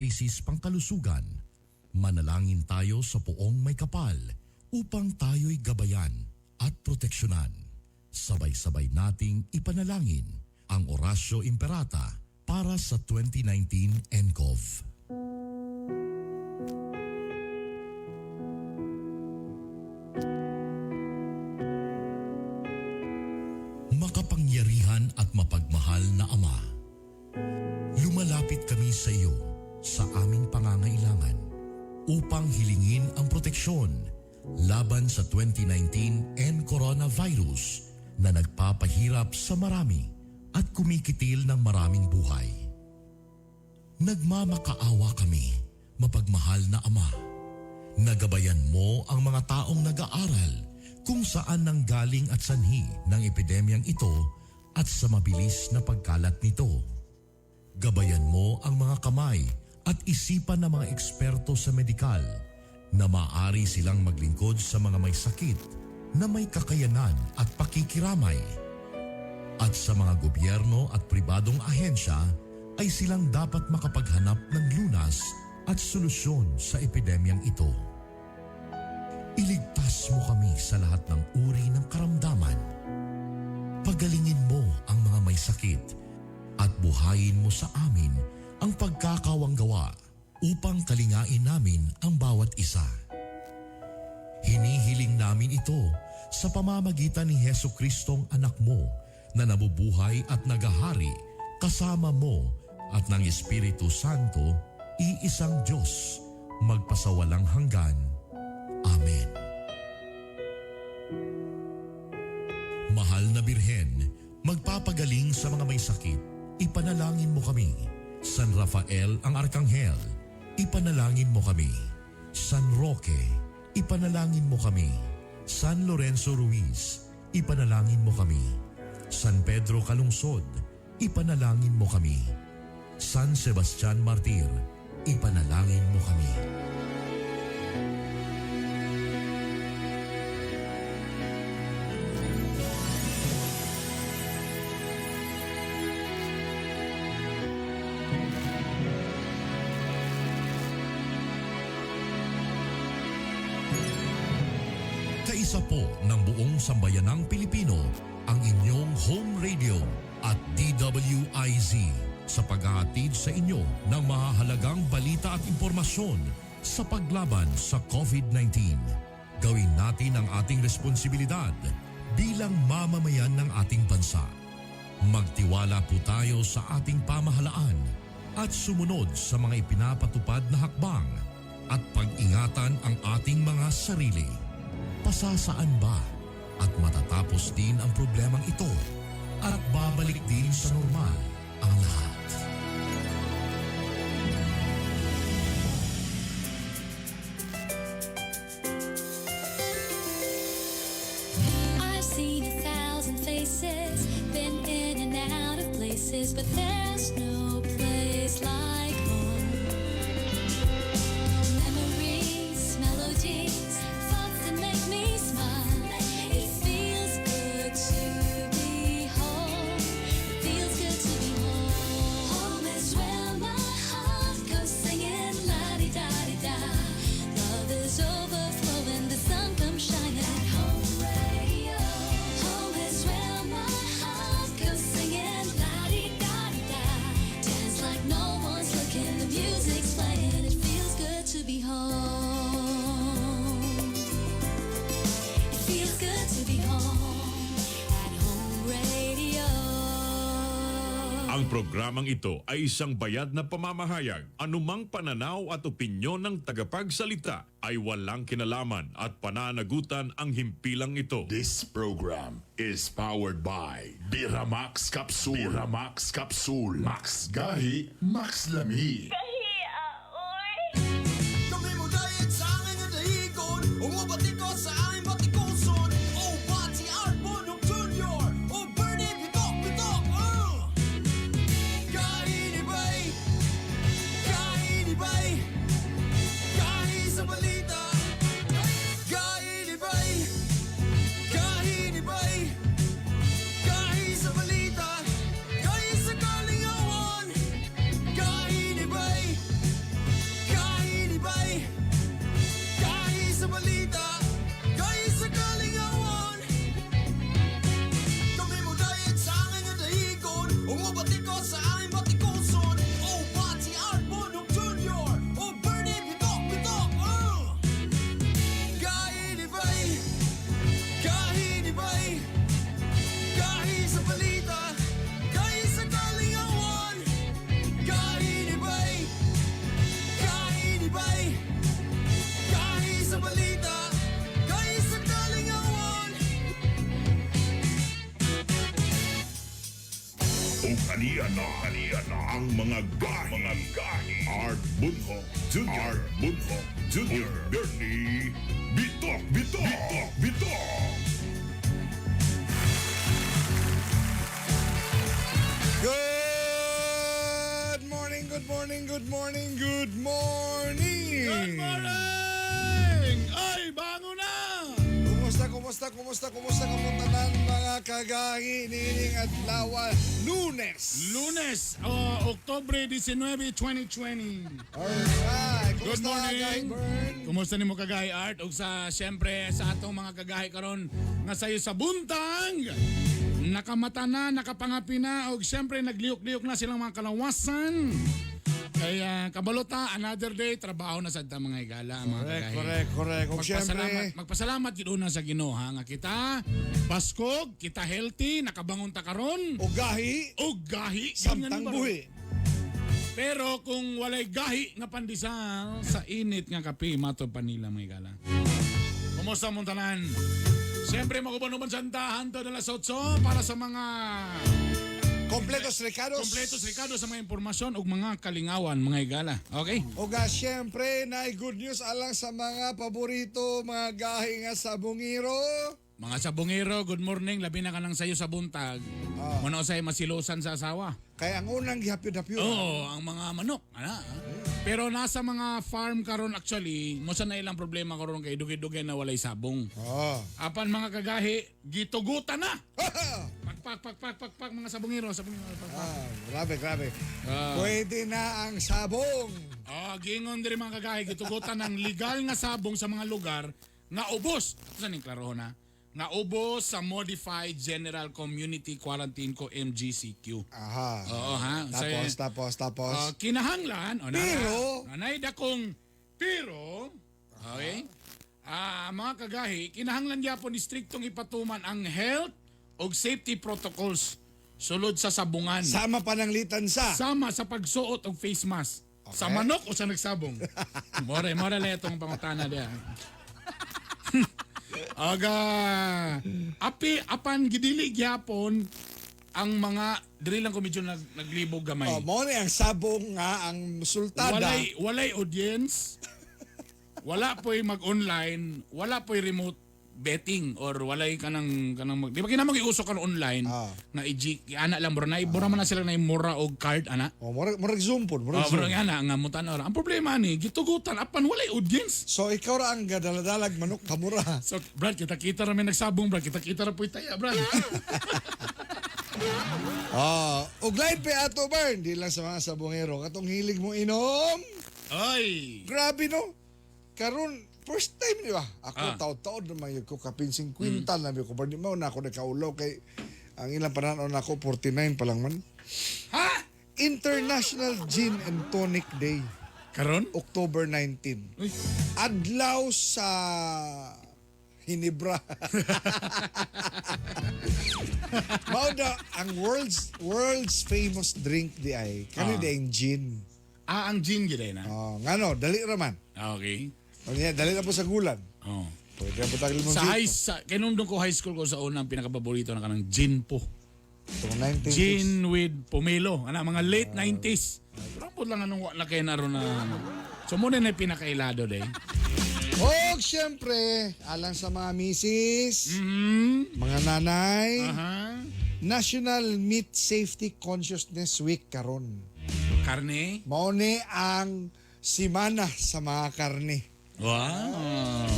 krisis pangkalusugan, manalangin tayo sa Poong Maykapal upang tayo'y gabayan at proteksyonan. Sabay-sabay nating ipanalangin ang Oratio Imperata para sa 2019 nCoV. Makapangyarihan at mapagmahal na Ama, lumalapit kami sa iyo sa aming pangangailangan upang hilingin ang proteksyon laban sa 2019 N-Coronavirus na nagpapahirap sa marami at kumikitil ng maraming buhay. Nagmamakaawa kami, mapagmahal na Ama. Nagabayan mo ang mga taong nag-aaral kung saan nanggaling at sanhi ng epidemyang ito at sa mabilis na pagkalat nito. Gabayan mo ang mga kamay at isipan ng mga eksperto sa medikal na maaari silang maglingkod sa mga may sakit na may kakayanan at pakikiramay. At sa mga gobyerno at pribadong ahensya ay silang dapat makapaghanap ng lunas at solusyon sa epidemyang ito. Iligtas mo kami sa lahat ng uri ng karamdaman. Pagalingin mo ang mga may sakit at buhayin mo sa amin ang pagkakawanggawa upang kalingain namin ang bawat isa. Hinihiling namin ito sa pamamagitan ni Heso Kristong anak mo na nabubuhay at nagahari kasama mo at ng Espiritu Santo, iisang Diyos, magpasawalang hanggan. Amen. Mahal na Birhen, magpapagaling sa mga may sakit, ipanalangin mo kami. San Rafael ang Arkanghel, ipanalangin mo kami. San Roque, ipanalangin mo kami. San Lorenzo Ruiz, ipanalangin mo kami. San Pedro Calungsod, ipanalangin mo kami. San Sebastian Martir, ipanalangin mo kami. Kaisa po ng buong sambayanang Pilipino ang inyong home radio at DWIZ sa paghahatid sa inyo ng mahahalagang balita at impormasyon sa paglaban sa COVID-19. Gawin natin ang ating responsibilidad bilang mamamayan ng ating bansa. Magtiwala po tayo sa ating pamahalaan at sumunod sa mga ipinapatupad na hakbang at pag-ingatan ang ating mga sarili. Pasasaan ba at matatapos din ang problemang ito at babalik din sa normal ang lahat? I've seen a thousand faces, been in and out of places, but there's no place like home. Memories, melodies, thoughts that make me smile. It feels good to be home. It feels good to be home. Home is where my heart goes singing la-di-da-di-da. Love is overflowing, the sun comes shining at Home Radio. Home is where my heart goes singing la-di-da-di-da. Dance like no one's looking, the music's playing. It feels good to be home. It feels good to be home at Home Radio. Ang programang ito ay isang bayad na pamamahayag. Anumang pananaw at opinyon ng tagapagsalita ay walang kinalaman at pananagutan ang himpilang ito. This program is powered by Biramax Capsule. Biramax Capsule. Max Gahi, Max Lami. Kami mo diet sa aking nga dahigon. Umubati ko sa aming batikuson. O Bati Art Bonong Jr. O Bernie Bitok Bitok. Kainibay, kainibay, kahi sa balita. Kainibay, kainibay, kahi sa balita. Kahi sa kalingawan. Kainibay. Aniya na, aniya na ang mga gahi, mga gahi. Art Bunho Jr. Art Bunho Jr. Bernie Bitok, Bitok, Bitok, Bitok. Good morning, good morning, good morning, good morning! Good morning! Ay, bango na! Kumusta, kumusta, kumusta, kumusta kamong tanan, mga kagahi, nining adlaw, Lunes! Lunes, Oktubre 19, 2020. Alright! Good Kumusta, morning. Kagahi Bern? Kumusta nimo, Kagahi Art? Ug sa siyempre sa atong mga kagahi karon nga sayo sa buntang nakamata na, nakapangapi na ug siyempre nagliyok-liyok na silang mga kalawasan. Kaya kabalota, another day, trabaho na sad ta, mga higala, mga Correct, kagahi. correct, correct. Ug Magpasalamat, siyempre, magpasalamat gid una sa Ginoo ha nga kita baskog, kita healthy, nakabangon ta karon. ug gahi, Og gahi samtang ganyan ba? buhi. Pero kung walay gahi nga pandesal sa init nga kape, mato pa nila, mga higala. Kumusta mong tanan? Siyempre, maguban-uban sa antahan to alas 8 para sa mga Kompletos recados. kompletos rekado sa mga impormasyon ug mga kalingawan, mga higala. Okay? Ug siyempre, na good news alang sa mga paborito, mga gahi nga sa bungiro. Mga sabongero, good morning. Labi na ka ng sayo sa buntag. Muna usay masilosan sa asawa. Kaya ang unang gihapyod-hapyod. Oo, ang mga manok. Ana, ah. Pero nasa mga farm karon actually, mo sa na ilang problema karon kay dugay-dugay na walay sabong. Oh. Apan mga kagahi, gitugutan na. Pak pak pak pak pak pak mga sabongero, sabongero. Pak, pak. Ah, grabe, grabe. Pwede na ang sabong. Ah, giingon diri, mga kagahi, gitugutan ng legal nga sabong sa mga lugar nga ubos. Saan yung klaro na? Nga ubos sa Modified General Community Quarantine ko MGCQ. Aha. Oo ha. Tapos, tapos, tapos. Kinahanglan, o, na, Pero- nanay dakong pero, okay? Ah, mga kagahi, kinahanglan gyapon istriktong ipatuman ang health ug safety protocols sulod sa sabungan. Sama pa ng litansa. Sama sa pagsuot og face mask. Sa manok o sa nagsabong? More, more lang itong pangutana diya. Aga, api apan gidili gyapon ang mga diri lang ko medyo naglibog gamay. Oh, mao ni ang sabong nga ang sultada. Walay walay audience. Wala po'y mag-online, wala po'y remote betting or walay kanang kanang di ba kinamang giuso kan online nga i ana lang mura na mura man na sila na mura og card ana. Oh, murag murag Zoom pod, murag Oh, Zoom. mura nga ana nga mutan ora. Ang problema ni gitugutan apan walay audience. So ikaw ra ang gadaladalag manok kamura. So Brad, kita-kita ra may nagsabong, Brad, kita-kita ra po'y taya, Brad. Ah, ug lain pa ato, Bern, di lang sa mga sabongero katong hilig mo inom. Ay. Grabe no. Karon first time di ba? Ako taod-taod naman yun ko kapin 50 na ko di mao na ako nakaulaw kay ang ilang pananaw na ako 49 pa lang man. Ha? International Gin and Tonic Day, Karon? October 19. Uy. Adlaw sa Hinebra. Mao daw ang world's world's famous drink di ay kani di ang gin. Ah, ang gin gid na. Oh, ngano dali ra man. Okay. O niya, dali na po sa gulan. Oh. Pwede na po tagil mong Sa high sa kinumdum ko high school ko sa unang pinakapaborito na kanang gin po. Itong 1960. Gin with pomelo. Ana, mga late 90s. Pero ang lang anong wa na kay naron na. So muna na yung pinakailado day. Og syempre, alang sa mga misis, mga nanay, National Meat Safety Consciousness Week karon. Karne. Mao ni ang simana sa mga karne. Wow.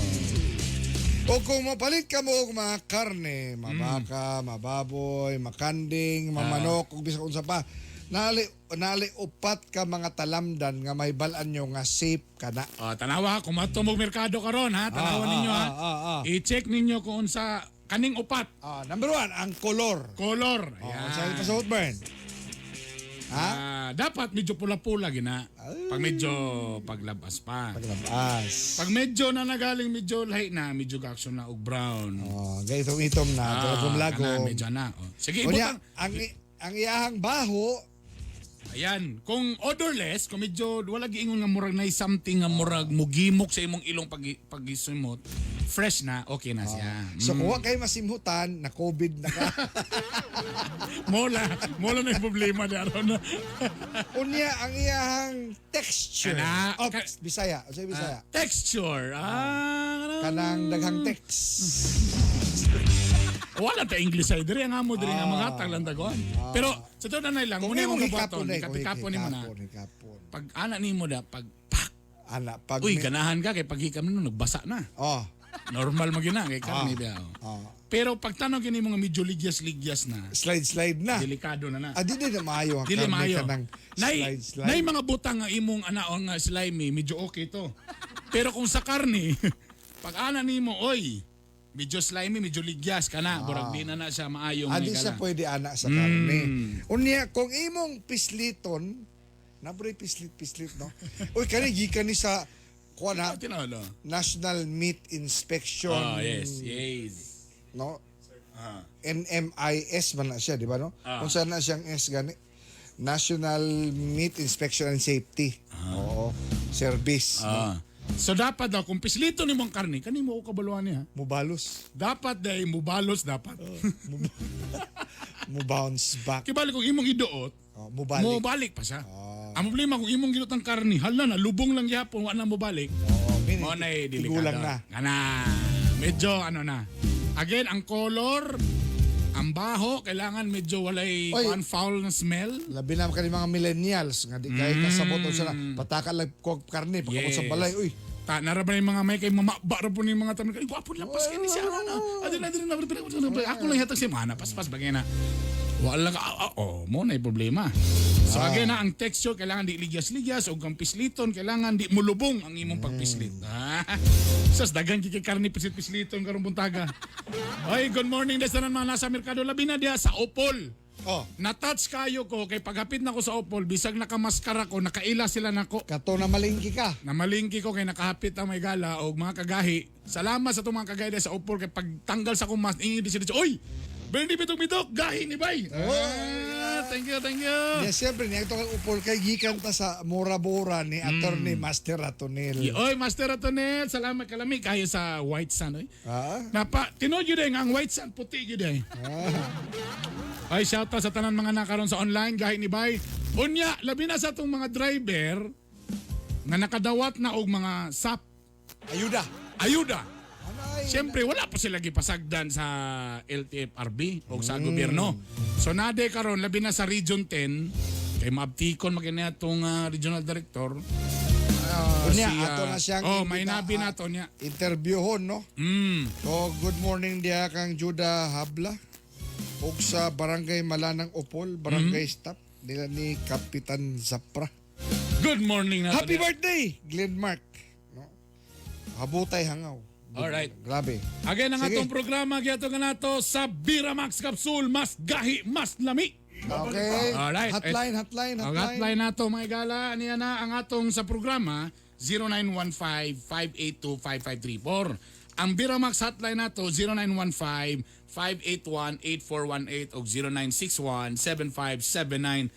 O kung mapalit ka mo og mga karne, mabaka, mababoy, makanding, mamanok, ug bisan unsa pa, nali nali upat ka mga talamdan nga may balan nyo nga safe ka na. Ah, tanawa kung matumog merkado karon ha, tanawa ninyo ha. I-check ninyo kung unsa kaning upat. Ah, number one, ang kolor. Color. Oh, Ayan. sa pasabot, Bern? Ha? Ah, dapat medyo pula-pula gina. Pag medyo paglabas pa. Paglabas. Pag medyo na nagaling medyo lahi na, medyo action na og brown. Oh, gaitom-itom na, Ah, lagom-lagom. kana, medyo na. Oh. Sige, Unya, ibutang. ang iyahang baho, Ayan, kung odorless, kung medyo wala giingon nga murag na something nga murag mugimok sa imong ilong pag pagisimot, Fresh na, okay na siya. So kung wa kay masimhutan, na COVID na ka. Mola, mola na yung problema ni aron. Unya ang iyahang texture. Kana- Oh, Bisaya, unsay Bisaya? Texture. Ah, Kanang daghang text. Wala ta English ay diri ang amo diri nga mga taglan tagon. Pero sa to na lang, Kung muna imong imong hikapon buhaton, na, kung hikapon nimo na. hikapon, hikapon. Pag ana nimo da pag pak, Ana, pag uy ganahan ka kay paghikam nimo nagbasa na. Oh, Normal man gyud na kay karne biya. Ah. Pero pag tanong kini mga medyo ligyas-ligyas na, Slide slide na. delikado na na. Ah, di na maayo ang Dili karne maayo. kanang Nay, slide slide. nay mga butang nga imong anaon nga slimy, medyo okay to. Pero kung sa karne, pag ana nimo, oy, medyo slimy, medyo ligyas ka na, burag di na na siya maayong Ah, di may siya gala. pwede ana sa karne. Unya, kung imong pisliton, nabray pislit-pislit, no? Uy, kani gikan ni sa kuan ha, Ah, Tinood, oh. National Meat Inspection. Oh, yes, yes. No? NMIS man na siya, di ba no? Ah. Kung saan na siyang S gani? National Meat Inspection and Safety. Oo. Service. No? Ah. So dapat daw kung pislito nimo ang karne, kanimo ko kabaluan niya. Mubalos. Dapat day mubalos dapat. Oh. Mubounce back. Kibali kung imong iduot, Oh, mubalik. mubalik pa siya. Ang problema kung imong giduot ang karne, hala na lubong lang gyapon wa na mubalik. Oo, meaning, Mo na eh, delikado. tigulang na. Kana, medyo ano na. Again, ang color, ang baho, kailangan medyo walay Oy. kuan foul na smell. Labi na kani mga millennials nga di kay kasabot unsa na pataka lang kog karne pagkabot sa balay uy. Ta nara ba yung mga may kay mamaba ra po ni mga tanan kay gwapo lang pas kini siya ano. Adi na diri na ako lang hatag si mana paspas bagay na. Wala ka oh, mo na yung problema. So again na ang texture kailangan di ligyas-ligyas og ang pisliton kailangan di mulubong ang imong pagpislit. Ah. Sas dagan kay karne pislit-pisliton karong buntaga. Oy, good morning des tanan mga nasa merkado labi na diha sa Opol. Oh, Na-touch kayo ko kay paghapit na ko sa Opol bisag nakamaskara ko nakaila sila nako. Kato na malingki ka. Namalingki ko kay nakahapit ang may gala og mga kagahi. Salamat sa itong mga kagahi dahil sa Opol kay pagtanggal sa akong mask ingin sila siya, Oy! Bernie Bitok Bitok, gahi ni Bay. Ah, thank you, thank you. Yeah, siyempre niya itong upol kay gikan ta sa Mura-Bora ni Attorney Master Ratonel. Oy, Master Atonel, salamat kalami kayo sa White Sun oy. Ah? Napa, tinuod yun eh, ang White Sun puti yun eh. Ay, shout out sa tanan mga nakaroon sa online, gahi ni Bay. Unya, labi na sa atong mga driver nga nakadawat na og mga SAP Ayuda. ayuda. Ano ay? Siyempre, wala pa sila gipasagdan sa LTFRB o sa gobyerno. So nade karon labi na sa Region 10 kay maabtikon magini atong regional director. Unya, Si, ato na siyang Oh, may nabi ah, na to niya. Interviewhon, no? So, good morning diha kang Judah Habla. Ug sa Barangay Malanang Opol, Barangay Staff nila ni Kapitan Zapra. Good morning na Happy birthday, Glenn Mark. No? Habutay hangaw. Alright. Grabe. Again, ang Sige. atong programa giato ka nato sa Biramax Capsule, mas gahi, mas lami. Okay. Alright. Hotline, hotline, Ang hotline. hotline nato mga igala, niya na ang atong sa programa 0915-582-5534. Ang Biramax hotline nato 0915-581-8418 o 0961-7579-353.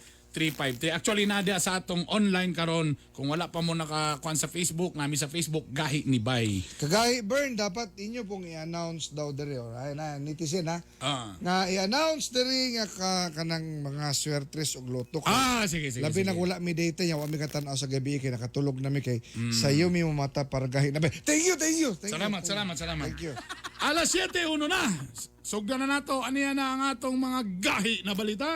Actually nadia sa atong online karon kung wala pa mo nakakuan sa Facebook, nami sa Facebook gahi ni Bay. Kagahi, Bern, dapat inyo pong i-announce daw diri. Alright, na, netizen ha. Ah. Nga i-announce diri nga ka, kanang mga swertres og loto. Ah, sige sige. Labi sige. na wala mi data niya, wa mi katanaw sa gabi kay nakatulog na mi kay sayo mi mata para gahi na. Thank you, thank you. Thank you, Salamat, thank you. salamat, salamat. Thank you. Alas 7:01 na. Sugdan na nato aniya na ang atong mga gahi na balita.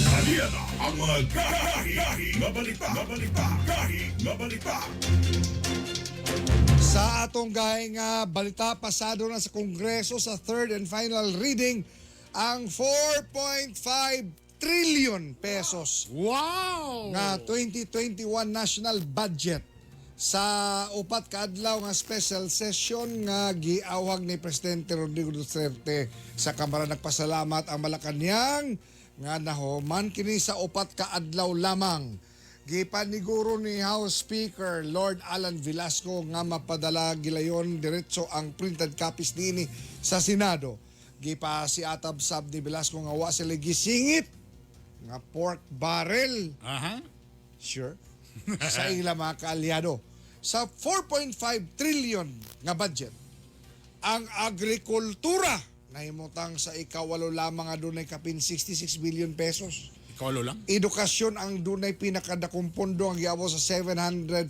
Aniya na ang mga gahi, gahi, nga balita, nga balita, gahi, nga balita. Sa atong gahi nga balita, pasado na sa Kongreso sa third and final reading ang 4.5 trillion pesos Wow! nga 2021 national budget sa upat ka adlaw nga special session nga giawhag ni Presidente Rodrigo Duterte sa Kamara. Nagpasalamat ang Malacañang nga nahuman kini sa 4 ka adlaw lamang. Gipaniguro ni House Speaker Lord Alan Velasco nga mapadala gilayon diretso ang printed copies niini sa Senado. Gipasiatab sab ni Velasco nga wa sila gisingit nga pork barrel. Aha. Sure. Sa ila mga kaalyado. Sa 4.5 trillion nga budget, ang agrikultura nahimutang sa ikawalo lamang nga dunay kapin 66 billion pesos. Ikaw lang. Edukasyon ang dunay pinakadakong pondo ang giabot sa 750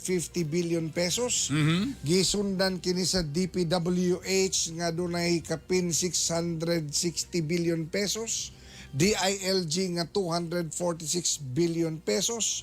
billion pesos. Gisundan kini sa DPWH nga dunay kapin 660 billion pesos. DILG nga 246 billion pesos.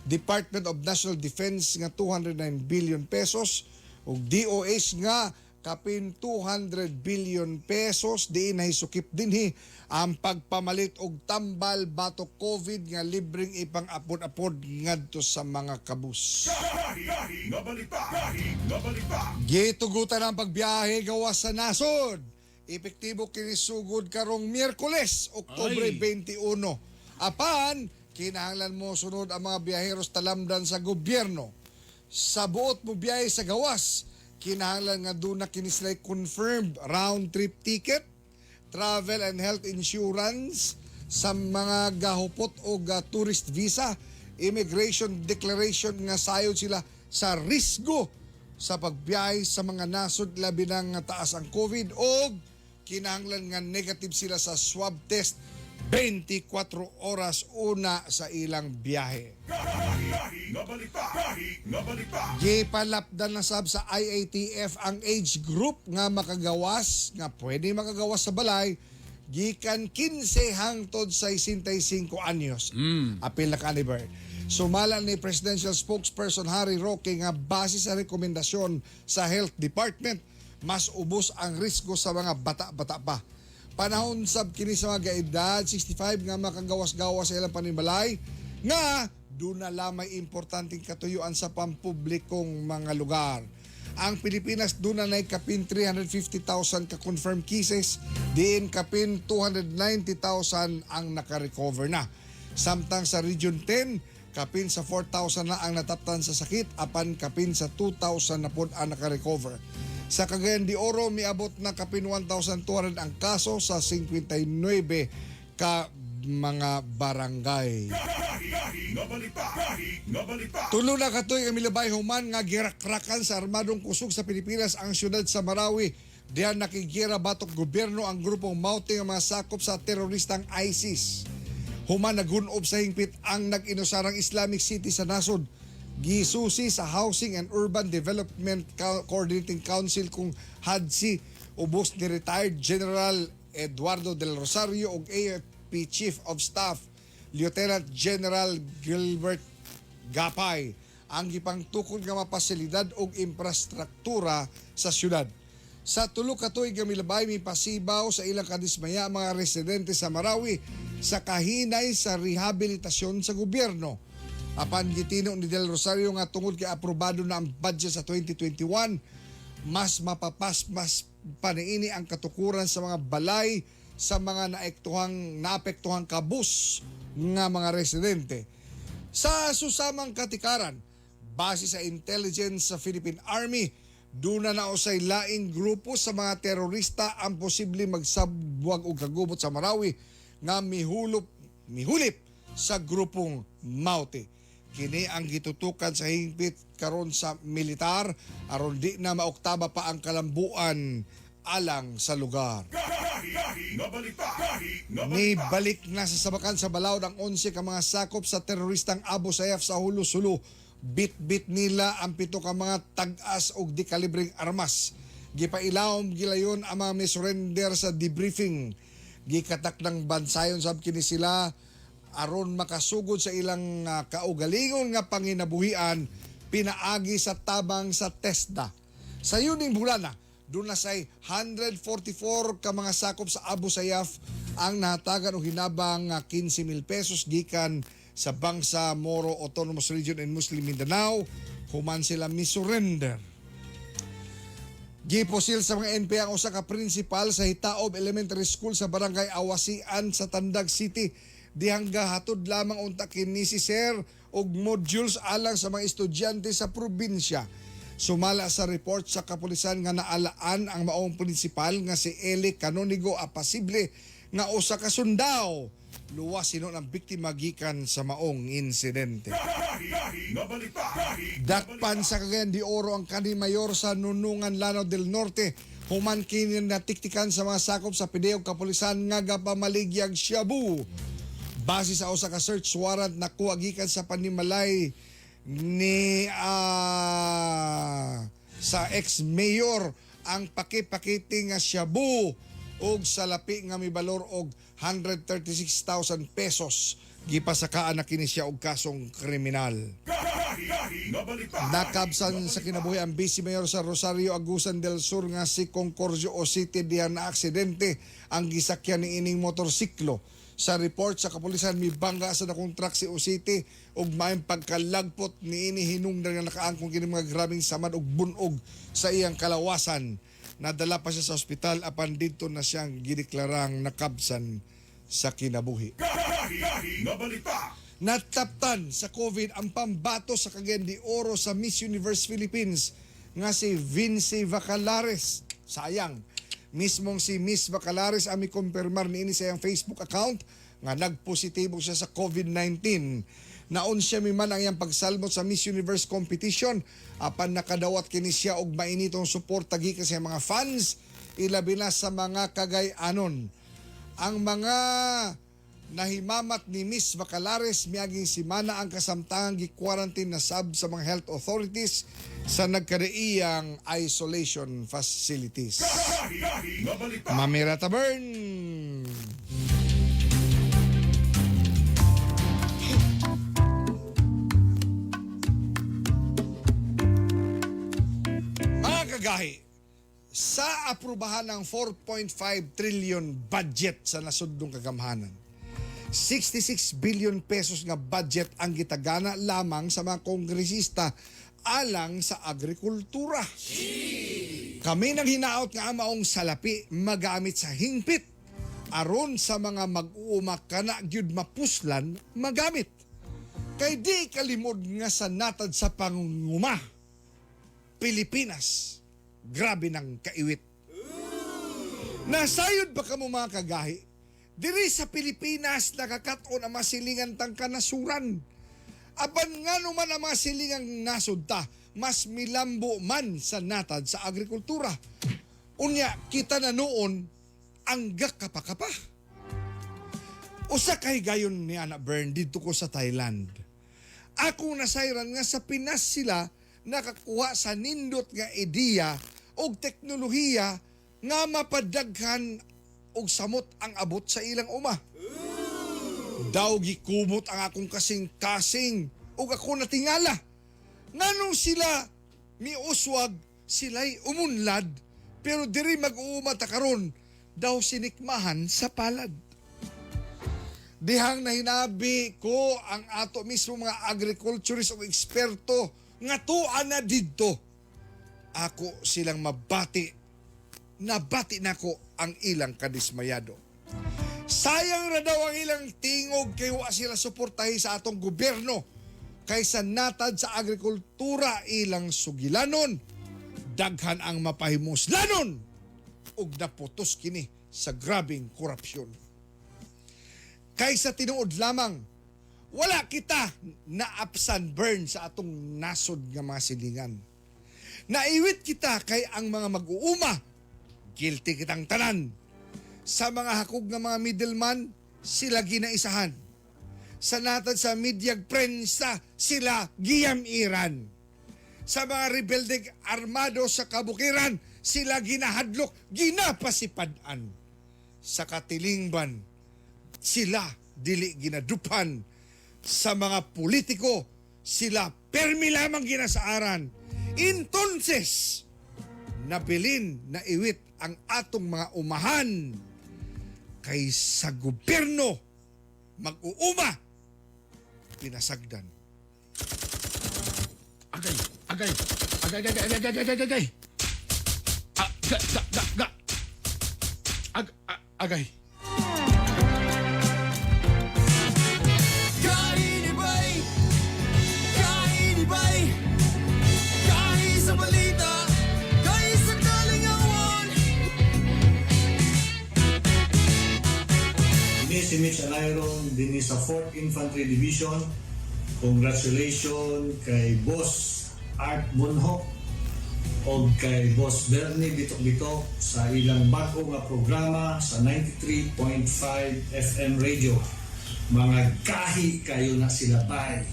Department of National Defense nga 209 billion pesos ug DOH nga kapin 200 billion pesos. Diin nahisukip dinhi ang pagpamalit og tambal batok COVID nga libreng ipang-apod-apod ngadto sa mga kabus. Gahi nga balita. Gahi nga balita. Gitugutan ang pagbiyahe gawas sa nasod. Epektibo kini sugod karong Miyerkules, Oktubre Ay. 21. Apan, kinahanglan mo sunod ang mga biyaheros talamdan sa gobyerno. Sa buot mo biyahe sa gawas, kinahanglan nga duna kini sila confirmed round trip ticket, travel and health insurance sa mga gahupot o ga tourist visa, immigration declaration nga sayod sila sa risgo sa pagbiyahe sa mga nasod labi na nga taas ang COVID o kinahanglan nga negative sila sa swab test 24 oras una sa ilang biyahe. Gahi nga balita. Gahi nga balita. Gipalapdan na sab sa IATF ang age group nga makagawas, nga pwede makagawas sa balay, gikan 15 hangtod sa 65 anyos. Apil na ka ni Bert. Sumala ni Presidential Spokesperson Harry Roque nga base sa rekomendasyon sa Health Department, mas ubos ang risgo sa mga bata-bata pa. Panahon sab kini sa mga edad 65 nga makagawas-gawas sa ilang panimalay nga duna lamay importanteng katuyuan sa pampublikong mga lugar. Ang Pilipinas duna nay kapin 350,000 ka confirmed cases, diin kapin 290,000 ang naka-recover na. Samtang sa Region 10, kapin sa 4,000 na ang nataptan sa sakit, apan kapin sa 2,000 na pod ang naka-recover. Sa Cagayan de Oro, miabot na kapin 1,200 ang kaso sa 59 ka mga barangay. Gahi nga balita. Gahi nga balita. Tulo na katuig ang milabay human nga girakrakan sa armadong kusog sa Pilipinas ang siyudad sa Marawi. Diyan nakigira batok gobyerno ang grupong Maute nga mga sakop sa teroristang ISIS. Human nagunob sa hingpit ang nag-inusarang Islamic City sa nasod. Gisusi sa Housing and Urban Development Coordinating Council kung HADC ubos ni retired General Eduardo del Rosario ug AFP Chief of Staff Lieutenant General Gilbert Gapay ang gipangtukod nga mapasilidad og infrastruktura sa syudad. Sa tulo ka tuig nga milabay mipasibaw sa ilang kadismaya ang mga residente sa Marawi sa kahinay sa rehabilitasyon sa gobyerno. Apan gitino ni Del Rosario nga tungod kay aprobado na ang budget sa 2021, mas mapapasmas pa niini ang katukuran sa mga balay sa mga naapektuhang kabus nga mga residente. Sa susamang katikaran, base sa intelligence sa Philippine Army, duna na usay laing grupo sa mga terorista ang posible magsabwag og kagubot sa Marawi nga mihulip sa grupong Maute. Kini ang gitutukan sa hingpit karon sa militar aron di na maoktaba pa ang kalambuan alang sa lugar. Gahi nga balita. Gahi nga Ni balita. balik na sa sabakan sa Balaod ang 11 ka mga sakop sa teroristang Abu Sayyaf sa Hulo Sulu. Bit-bit nila ang 7 ka mga tag-as og dekalibreng armas. Gipailawom gilayon ang mga may-surrender sa debriefing. Gikatak ng bansayon sab kini sila aron makasugod sa ilang kaugalingon nga panginabuhian pinaagi sa tabang sa TESDA. Sa yuning bulana, doon na say 144 ka mga sakop sa Abu Sayyaf ang nahatagan og hinabang 15,000 pesos gikan sa Bangsa Moro Autonomous Region and Muslim Mindanao human sila misurrender. Giposil sa mga NPA ang usa ka principal sa Hitaob Elementary School sa Barangay Awasian sa Tandag City. Dihang gahatod lamang unta kini si Sir og modules alang sa mga estudyante sa probinsya. Sumala sa report sa kapulisan nga naalaan ang maong principal nga si Eli Canonigo apasible nga usa ka sundao. Luwas hinuon ang biktima gikan sa maong insidente. Dakpan sa Cagayan de Oro ang kani mayor sa Nunungan, Lanao del Norte. Human kini natiktikan sa mga sakop sa PDEA ug kapulisan nga gapamaligyag shabu. Base sa usa ka search warrant nakuha gikan sa panimalay ni sa ex-mayor ang paki-pakiti nga shabu og salapi nga mibalor og 136,000 pesos. Gipasakaan na kini siya og kasong kriminal. Nakabsan sa kinabuhi ang vice mayor sa Rosario Agusan del Sur nga si Concordio Ocite diha na aksidente ang gisakyan ni ining motorsiklo. Sa report sa kapulisan, mibangga sa dakong truck si Ocite ug maayong pagkalagpot niini hinungdan nga nakaangkong kini mga grabeng samad ug bunog sa iyang kalawasan. Nadala pa siya sa ospital apan didto na siyang gideklarang nakabsan sa kinabuhi. Nataptan sa COVID ang pambato sa Cagayan de Oro sa Miss Universe Philippines nga si Vince Vacalares. Sayang, mismong si Miss Vacalares ang mikumpirmar niini sa iyang Facebook account nga nagpositibo siya sa COVID-19. Naon siya miman ang iyang pagsalmot sa Miss Universe competition apan nakadawat kini siya og mainitong suporta gikan sa iyang mga fans, ilabi na sa mga Cagayanon. Ang mga nahimamat ni Miss Vacalares miaging simana ang kasamtangang gi-quarantine na sab sa mga health authorities sa nagkadaiyang isolation facilities. Mamira Tabern! Mga kagahi, sa aprubahan ng 4.5 trillion budget sa nasudnong kagamhanan, 66 billion pesos nga budget ang gitagana lamang sa mga kongresista alang sa agrikultura. Kami nang hinaot nga ang maong salapi magamit sa hingpit aron sa mga mag-uuma kana gyud mapuslan magamit. Kay di kalimod nga sa natad sa pangunguma. Pilipinas, grabe ng kaiwit. Nasayod ba kamo, mga kagahi? Diri sa Pilipinas nakakat-on ang mga silingan tang kanasuran. Apan nga man ang mga silingang nasod ta, mas milambo man sa natad sa agrikultura. Unya, kita na noon ang gakapa-kapa. Usa kay gayon ni Ana Bern didto ko sa Thailand. Ako nasayran nga sa Pinas sila nakakuha sa nindot nga ideya og teknolohiya nga mapadaghan og samot ang abot sa ilang uma. Daw gikumot ang akong kasing-kasing ug ako natingala. Nganong sila miuswag, sila'y umunlad, pero diri mag-uuma ta karon daw sinikmahan sa palad. Dihang nahinabi ko ang ato mismo mga agriculturist o eksperto nga tuan na didto. Ako silang mabati. Nabati nako ang ilang kadismayado. Sayang ra daw ang ilang tingog kay wa sila suportahi sa atong gobyerno kaysa natad sa agrikultura ilang sugilanon. Daghan ang mapahimuslanon ug naputos kini sa grabing korupsyon. Kaysa tinuod lamang, wala kita na apsan, burn, sa atong nasod nga mga silingan. Naiwit kita kay ang mga mag-uuma, guilty kitang tanan. Sa mga hakog nga mga middleman, sila ginaisahan. Sa natad sa medyag prensa, sila giyamiran. Sa mga rebeldeng armado sa kabukiran, sila ginahadlok, ginapasipadan. Sa katilingban, sila dili ginadupan. Sa mga politiko, sila permi lamang ginasaaran. Entonces, nabilin na iwit ang atong mga umahan kay sa gobyerno mag-uuma pinasagdan. Agay, agay, agay, agay, agay, agay, agay, agay, agay. Ah, ga, ga, ga, ga. Ag, agay. Kainibay! Kainibay! Kahi sa balita, kahi sa kalingawan. Miss si Mitch Alairon dinhi sa 4th Infantry Division. Congratulations kay Boss Art Bonhoc o kay Boss Bernie Bitok-Bitok sa ilang bago nga programa sa 93.5 FM Radio. Mga gahi kayo na sila, bye!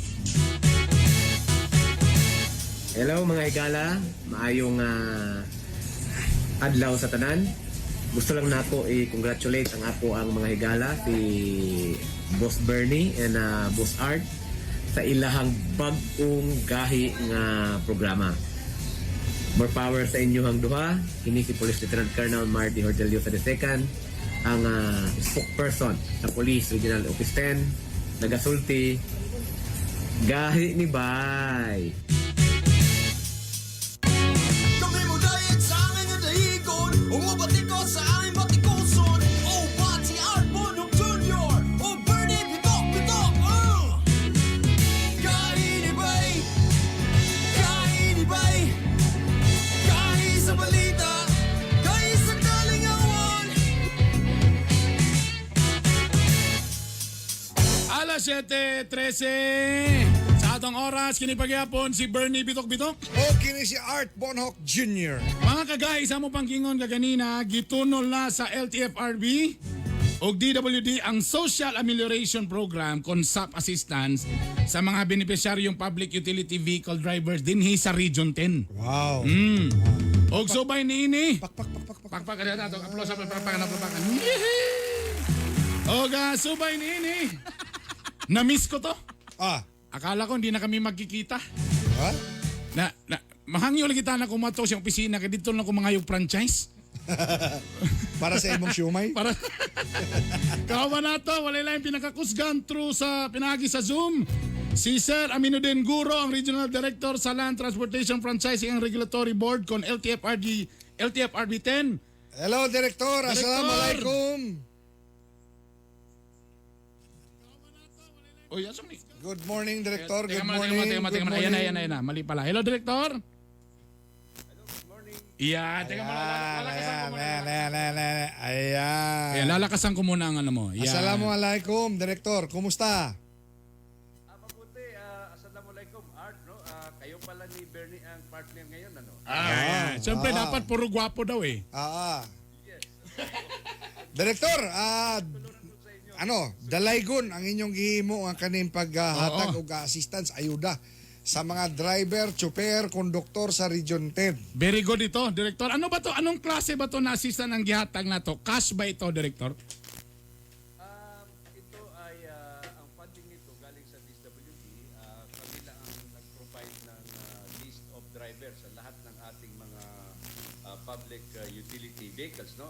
Hello mga higala, maayong adlaw sa tanan. Gusto lang nako i-congratulate ang ako ang mga higala si Boss Bernie and Boss Art sa ilahang bag-ong gahi nga programa. More power sa inyong duha. Kini si Police Lieutenant Colonel Marty Hordelio sa II, ang spokesperson sa Police Regional Office 10, nagasulti, gahi ni bay. Kami mo dayet sa aming nga dahigon. Umubati ko sa aming batikuson. Oh, Bati Art Bonok Jr. Oh, Bernie Bitok Bitok. Kainibay! Kainibay! Kahi sa balita, kahi sa kalingawan. Alas 7:13 sa atong oras, kini pagyapon si Bernie Bitok-Bitok. O kini si Art Bonhoc Jr. Mga kagay, sa mo panggingon kaganina, gitunol na sa LTFRB og DWD ang Social Amelioration Program kon SAP Assistance sa mga benepisyaryong public utility vehicle drivers dinhi sa Region 10. Wow. Og subay niini. Pak, pak, pak, pak, pak. Pakpak na nato, applause, pakpakan, pakpakan. Yehey! Og subay niini. Na-miss ko to. Ah. Akala ko hindi na kami magkikita. Ha? Na mahangyo lagi ta na kumato siyang opisina kay dito na ko mga yung franchise. Para sa imong siumay? Para Kawa na to, wala lang pinakakusgan through sa pinagi sa Zoom. Si Sir Aminuddin Guro, ang Regional Director sa Land Transportation Franchising and Regulatory Board kon LTFRG LTFRB 10. Hello, Director. Director. Assalamualaikum. Uy, asa ni? Good morning, Director. Teka Good muna, morning. teka muna, teka Good muna. Ayan na, morning. ayan na, ayan na. Mali pala. Hello, Director. Hello, good morning. Yeah, teka muna. Ayan, Lalakasan ko ayan, muna. ayan, ayan, ayan, ayan. Ayan. Ayan, lalakasan ko muna ang ano mo. Ayan. Assalamualaikum, Director. Kumusta? Mabuti, assalamualaikum Art, no? Kayo pala ni Bernie ang partner ngayon, ano? Ah, ayan. Siyempre, dapat puro gwapo daw eh. Ah. Director, ano, dalaygon ang inyong gihimo ang kaning paghatag og assistance ayuda sa mga driver, tsuper, konduktor sa Region 10. Very good ito, Director. Ano ba to? Anong klase ba to na assistant ang gihatag na to? Cash ba ito, Director? Ito ay, ang funding nito galing sa DSWD. Kami lang ang nag-provide ng list of drivers sa lahat ng ating mga public utility vehicles, no?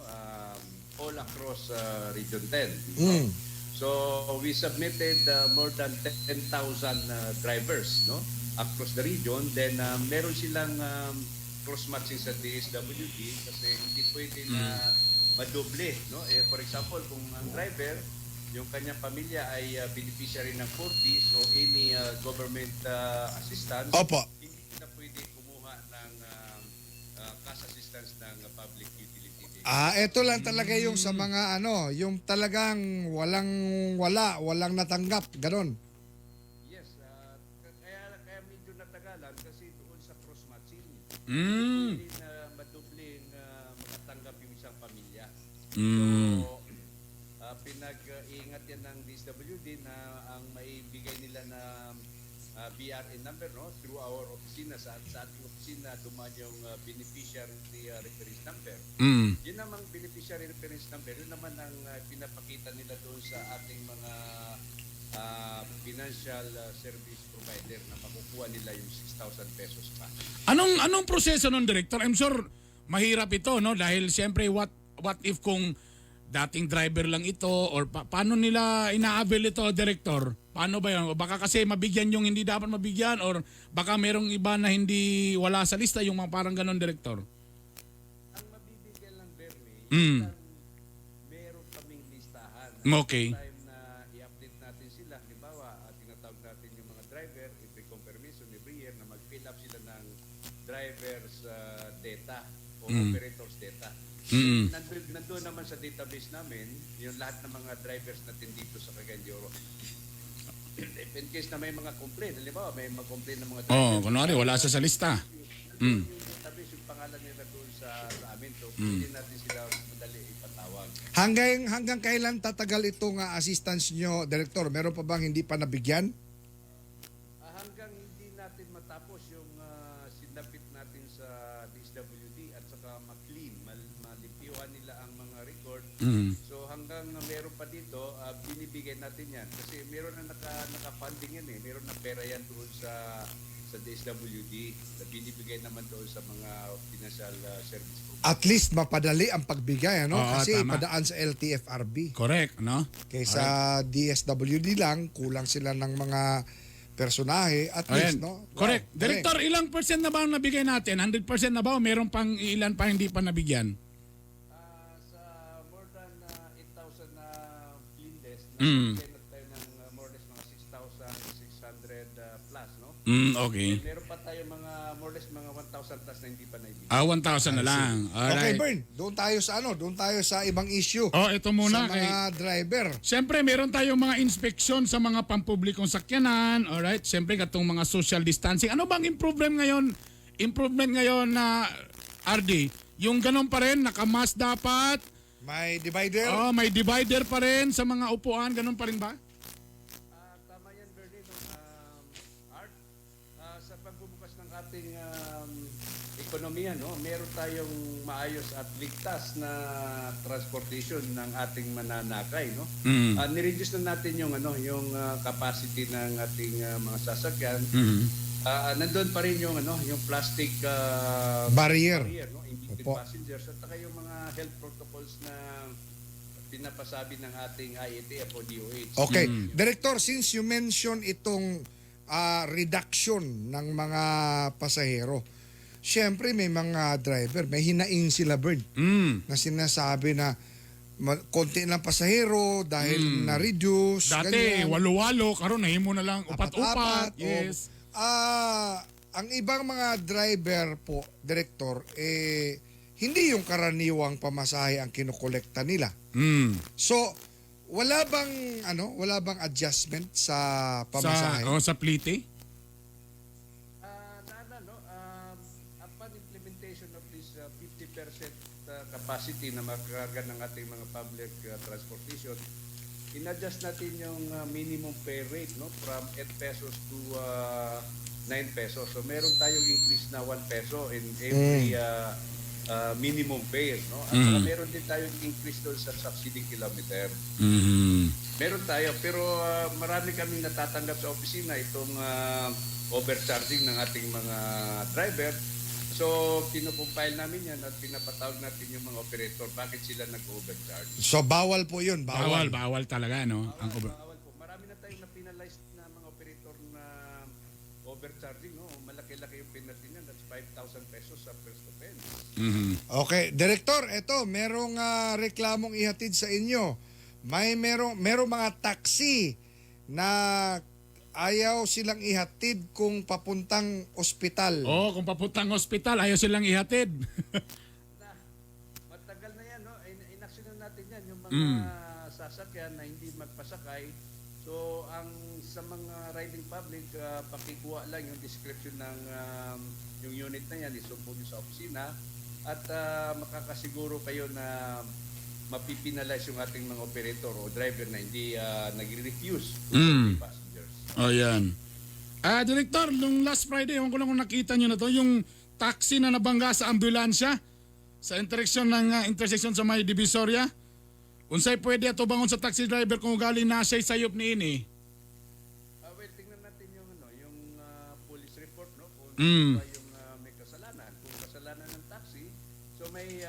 All across Region 10. Mm. So we submitted more than 10,000 drivers, no, across the region. Then meron silang cross-matching sa DSWD kasi hindi pwede na madoble, no? Eh, for example, kung ang driver, yung kanyang pamilya ay beneficiary ng 4Ps o any government assistance, Opo. hindi na pwede kumuha ng cash assistance ng public utility vehicle. Ah, ito lang talaga yung sa mga ano, yung talagang walang wala, walang natanggap, ganon. Yes, kaya medyo natagalan kasi doon sa cross-matching. Hindi na madubling makatanggap yung isang pamilya. So, pinag-iingat yan ng DSWD na ang maibigay nila na BRN number, no, through our opisina, sa ating opisina dumaan yung beneficiary reference number. Yun namang beneficiary reference number, yun naman ang pinapakita nila doon sa ating mga financial service provider na makukuha nila yung 6,000 pesos pa. Anong anong proseso nun, Director? I'm sure mahirap ito, no? Dahil siyempre what if kung dating driver lang ito or paano nila ina-avail ito, Director? Paano ba 'yon? Baka kasi mabigyan yung hindi dapat mabigyan or baka merong iba na hindi wala sa lista yung mga parang ganon, Director. Ang mabibigyan lang, Bernie, meron kaming listahan. Okay. Time na i-update natin sila, halimbawa, tinatawag natin yung mga driver, every confirmation, every year, na mag-fill up sila ng driver's data. O operator's data. Nandun naman sa database namin yung lahat ng mga drivers natin dito sa Cagayan de Oro. If in case na may mga complaint, halimbawa may mga complaint ng mga Oh, drivers, kunwari wala siya sa lista. nandun yung database, yung pangalan nila doon sa amin. So, pwede natin sila madali ipatawag. Hanggang kailan tatagal itong assistance nyo, Director? Meron pa bang hindi pa nabigyan? Hanggang hindi natin matapos yung sinapit natin sa DSWD at saka ma-clean, malimpyuhan nila ang mga record. So hanggang meron pa dito, binibigay natin yan. Kasi meron na naka-funding yan eh. Meron na pera yan doon sa DSWD na binibigay naman doon sa mga financial service providers. At least mapadali ang pagbigay, ano? Oo, Kasi tama. ipadaan sa LTFRB. Correct, no? Kaysa DSWD lang, kulang sila ng mga personahe. At least, Ayan. no? Wow, Correct. galing. Director, ilang percent na ba ang nabigay natin? 100% na ba o meron pang ilan pa hindi pa nabigyan? Sa more than 8,000 na clean desk, nabigay na tayo ng more or less mga 6,600 plus, no? Okay. Meron pa tayo mga more or less mga 1,000 plus na hindi pa naibigay. Ah, 1,000 na lang. Okay, Alright. Bern. Doon tayo sa ano? Doon tayo sa ibang issue. Oh, ito muna Sa mga driver. Siyempre, meron tayong mga inspeksyon sa mga pampublikong sakyanan. Alright? Siyempre, katong mga social distancing. Ano bang improvement ngayon? Improvement ngayon na RD? Yung ganun pa rin, nakamask dapat. May divider. Oh, may divider pa rin sa mga upuan. Ganun pa rin ba? Tama yan, Bernie, no? Art, sa pagbubukas ng ating ekonomiya, no, meron tayong maayos at ligtas na transportation ng ating mananakay, no? Nireduce na natin yung ano, yung capacity ng ating mga sasakyan. Nandun pa rin yung ano, yung plastic Barrier. barrier, no, in between Opo. passengers at saka yung mga health protocols na pinapasabi ng ating IATF o DOH. Okay. Director, since you mentioned itong reduction ng mga pasahero, syempre may mga driver, may hinaing sila, Bern, na sinasabi na konti lang pasahero dahil na-reduce. Dati, ganyan. walo-walo. Karon nahimo na lang upat-upat. Apat-apat, Yes. Ang ibang mga driver po, Director, eh, hindi yung karaniwang pamasahe ang kinukolekta nila. So, wala bang adjustment sa pamasahe? Sa plite? Nana, no, upon implementation of this 50% capacity na makakarga ng ating mga public transportation, in-adjust natin yung minimum fare rate, no, from 8 pesos to 9 pesos. So meron tayong increase na 1 peso in every minimum fare, no? At saka meron din tayong increase doon sa subsidy kilometer. Meron tayo, pero marami kaming natatanggap sa opisina itong overcharging ng ating mga driver. So, pinukumpile namin yan at pinapatawag natin yung mga operator bakit sila nag-overcharge. So, bawal po yun. Bawal, Bawal. bawal talaga, no? Ang Bawal po. Marami na tayong na-penalize na mga operator na overcharging, no? Malaki-laki yung penalty niyan. That's 5,000 pesos sa first offense. Okay, Director, eto, merong reklamong ihatid sa inyo. May merong mga taxi na ayaw silang ihatid kung papuntang ospital. Oh, kung papuntang ospital, ayaw silang ihatid. Matagal na yan, no? Inaksyonan natin yan, yung mga sasakyan na hindi magpasakay. So, ang sa mga riding public, pakikuha lang yung description ng yung unit na yan, isumbong nyo sa opisina at makakasiguro kayo na mapipinalize yung ating mga operator o driver na hindi nagre-refuse to take passengers. Oh, yan. Director, nung last Friday, ewan ko lang kung nakita nyo na to, yung taxi na nabangga sa ambulansya sa intersection ng intersection sa may Divisoria. Unsay pwede ato bangon sa taxi driver kung galing na siya sayop ni ini? Well, tingnan natin yung ano, yung police report, no, kung ba yung may kasalanan. Kung kasalanan ng taxi, so may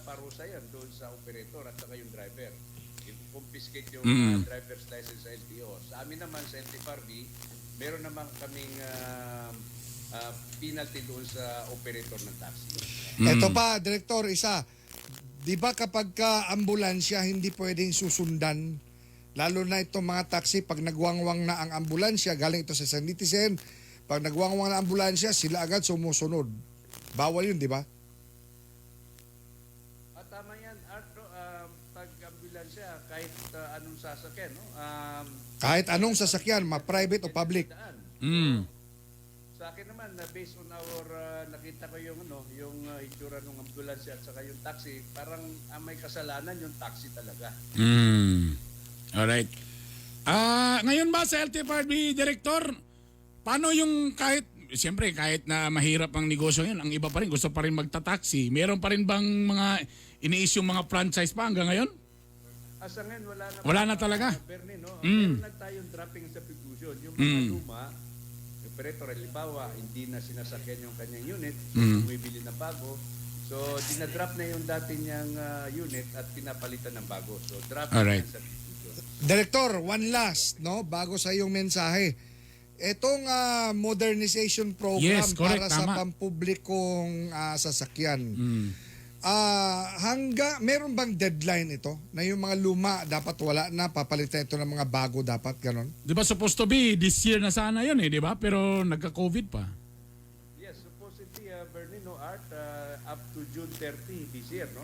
parusa yan doon sa operator at saka yung driver. I-confiscate yung driver's license sa LTO. Sa amin naman sa LTFRB, meron naman kaming penalty doon sa operator ng taxi. Ito pa, Director, isa. 'Di ba kapag ka ambulansya hindi pwedeng susundan? Lalo na itong mga taxi, pag nagwangwang na ang ambulansya, galing ito sa San Nitizen, pag nagwangwang na ambulansya, sila agad sumusunod. Bawal yun, di ba? kahit anong sasakyan, no? Kahit anong sasakyan, ma-private o public. Daan. Sa akin naman, na based on our nakita ko yung ano, yung itsura ng ambulansya at saka yung taxi, parang may kasalanan yung taxi talaga. Alright. Ngayon ba sa LTFRB, Director, paano yung kahit, siyempre kahit na mahirap ang negosyo ngayon, ang iba pa rin, gusto pa rin magta-taxi. Meron pa rin bang mga ini-issue mga franchise pa hanggang ngayon? Asa ngayon, wala na. Wala na talaga? Bernie, no? Meron lang tayong dropping substitution. Yung mga luma, operator, halimbawa, hindi na sinasakyan yung kanyang unit, bumibili ng bago. So, dinadrop na yung dati niyang unit at pinapalitan ng bago. So, dropping and substitution. Director, one last, no? Bago sa iyong mensahe. Itong modernization program Yes, correct, para sa tama. pampublikong sasakyan. Meron bang deadline ito na yung mga luma dapat wala na, papalitan ito ng mga bago dapat, ganon? Di ba supposed to be this year na sana yun eh, di ba? Pero nagka-COVID pa. Yes, supposedly, Bernie, no, Art, up to June 30 this year, no?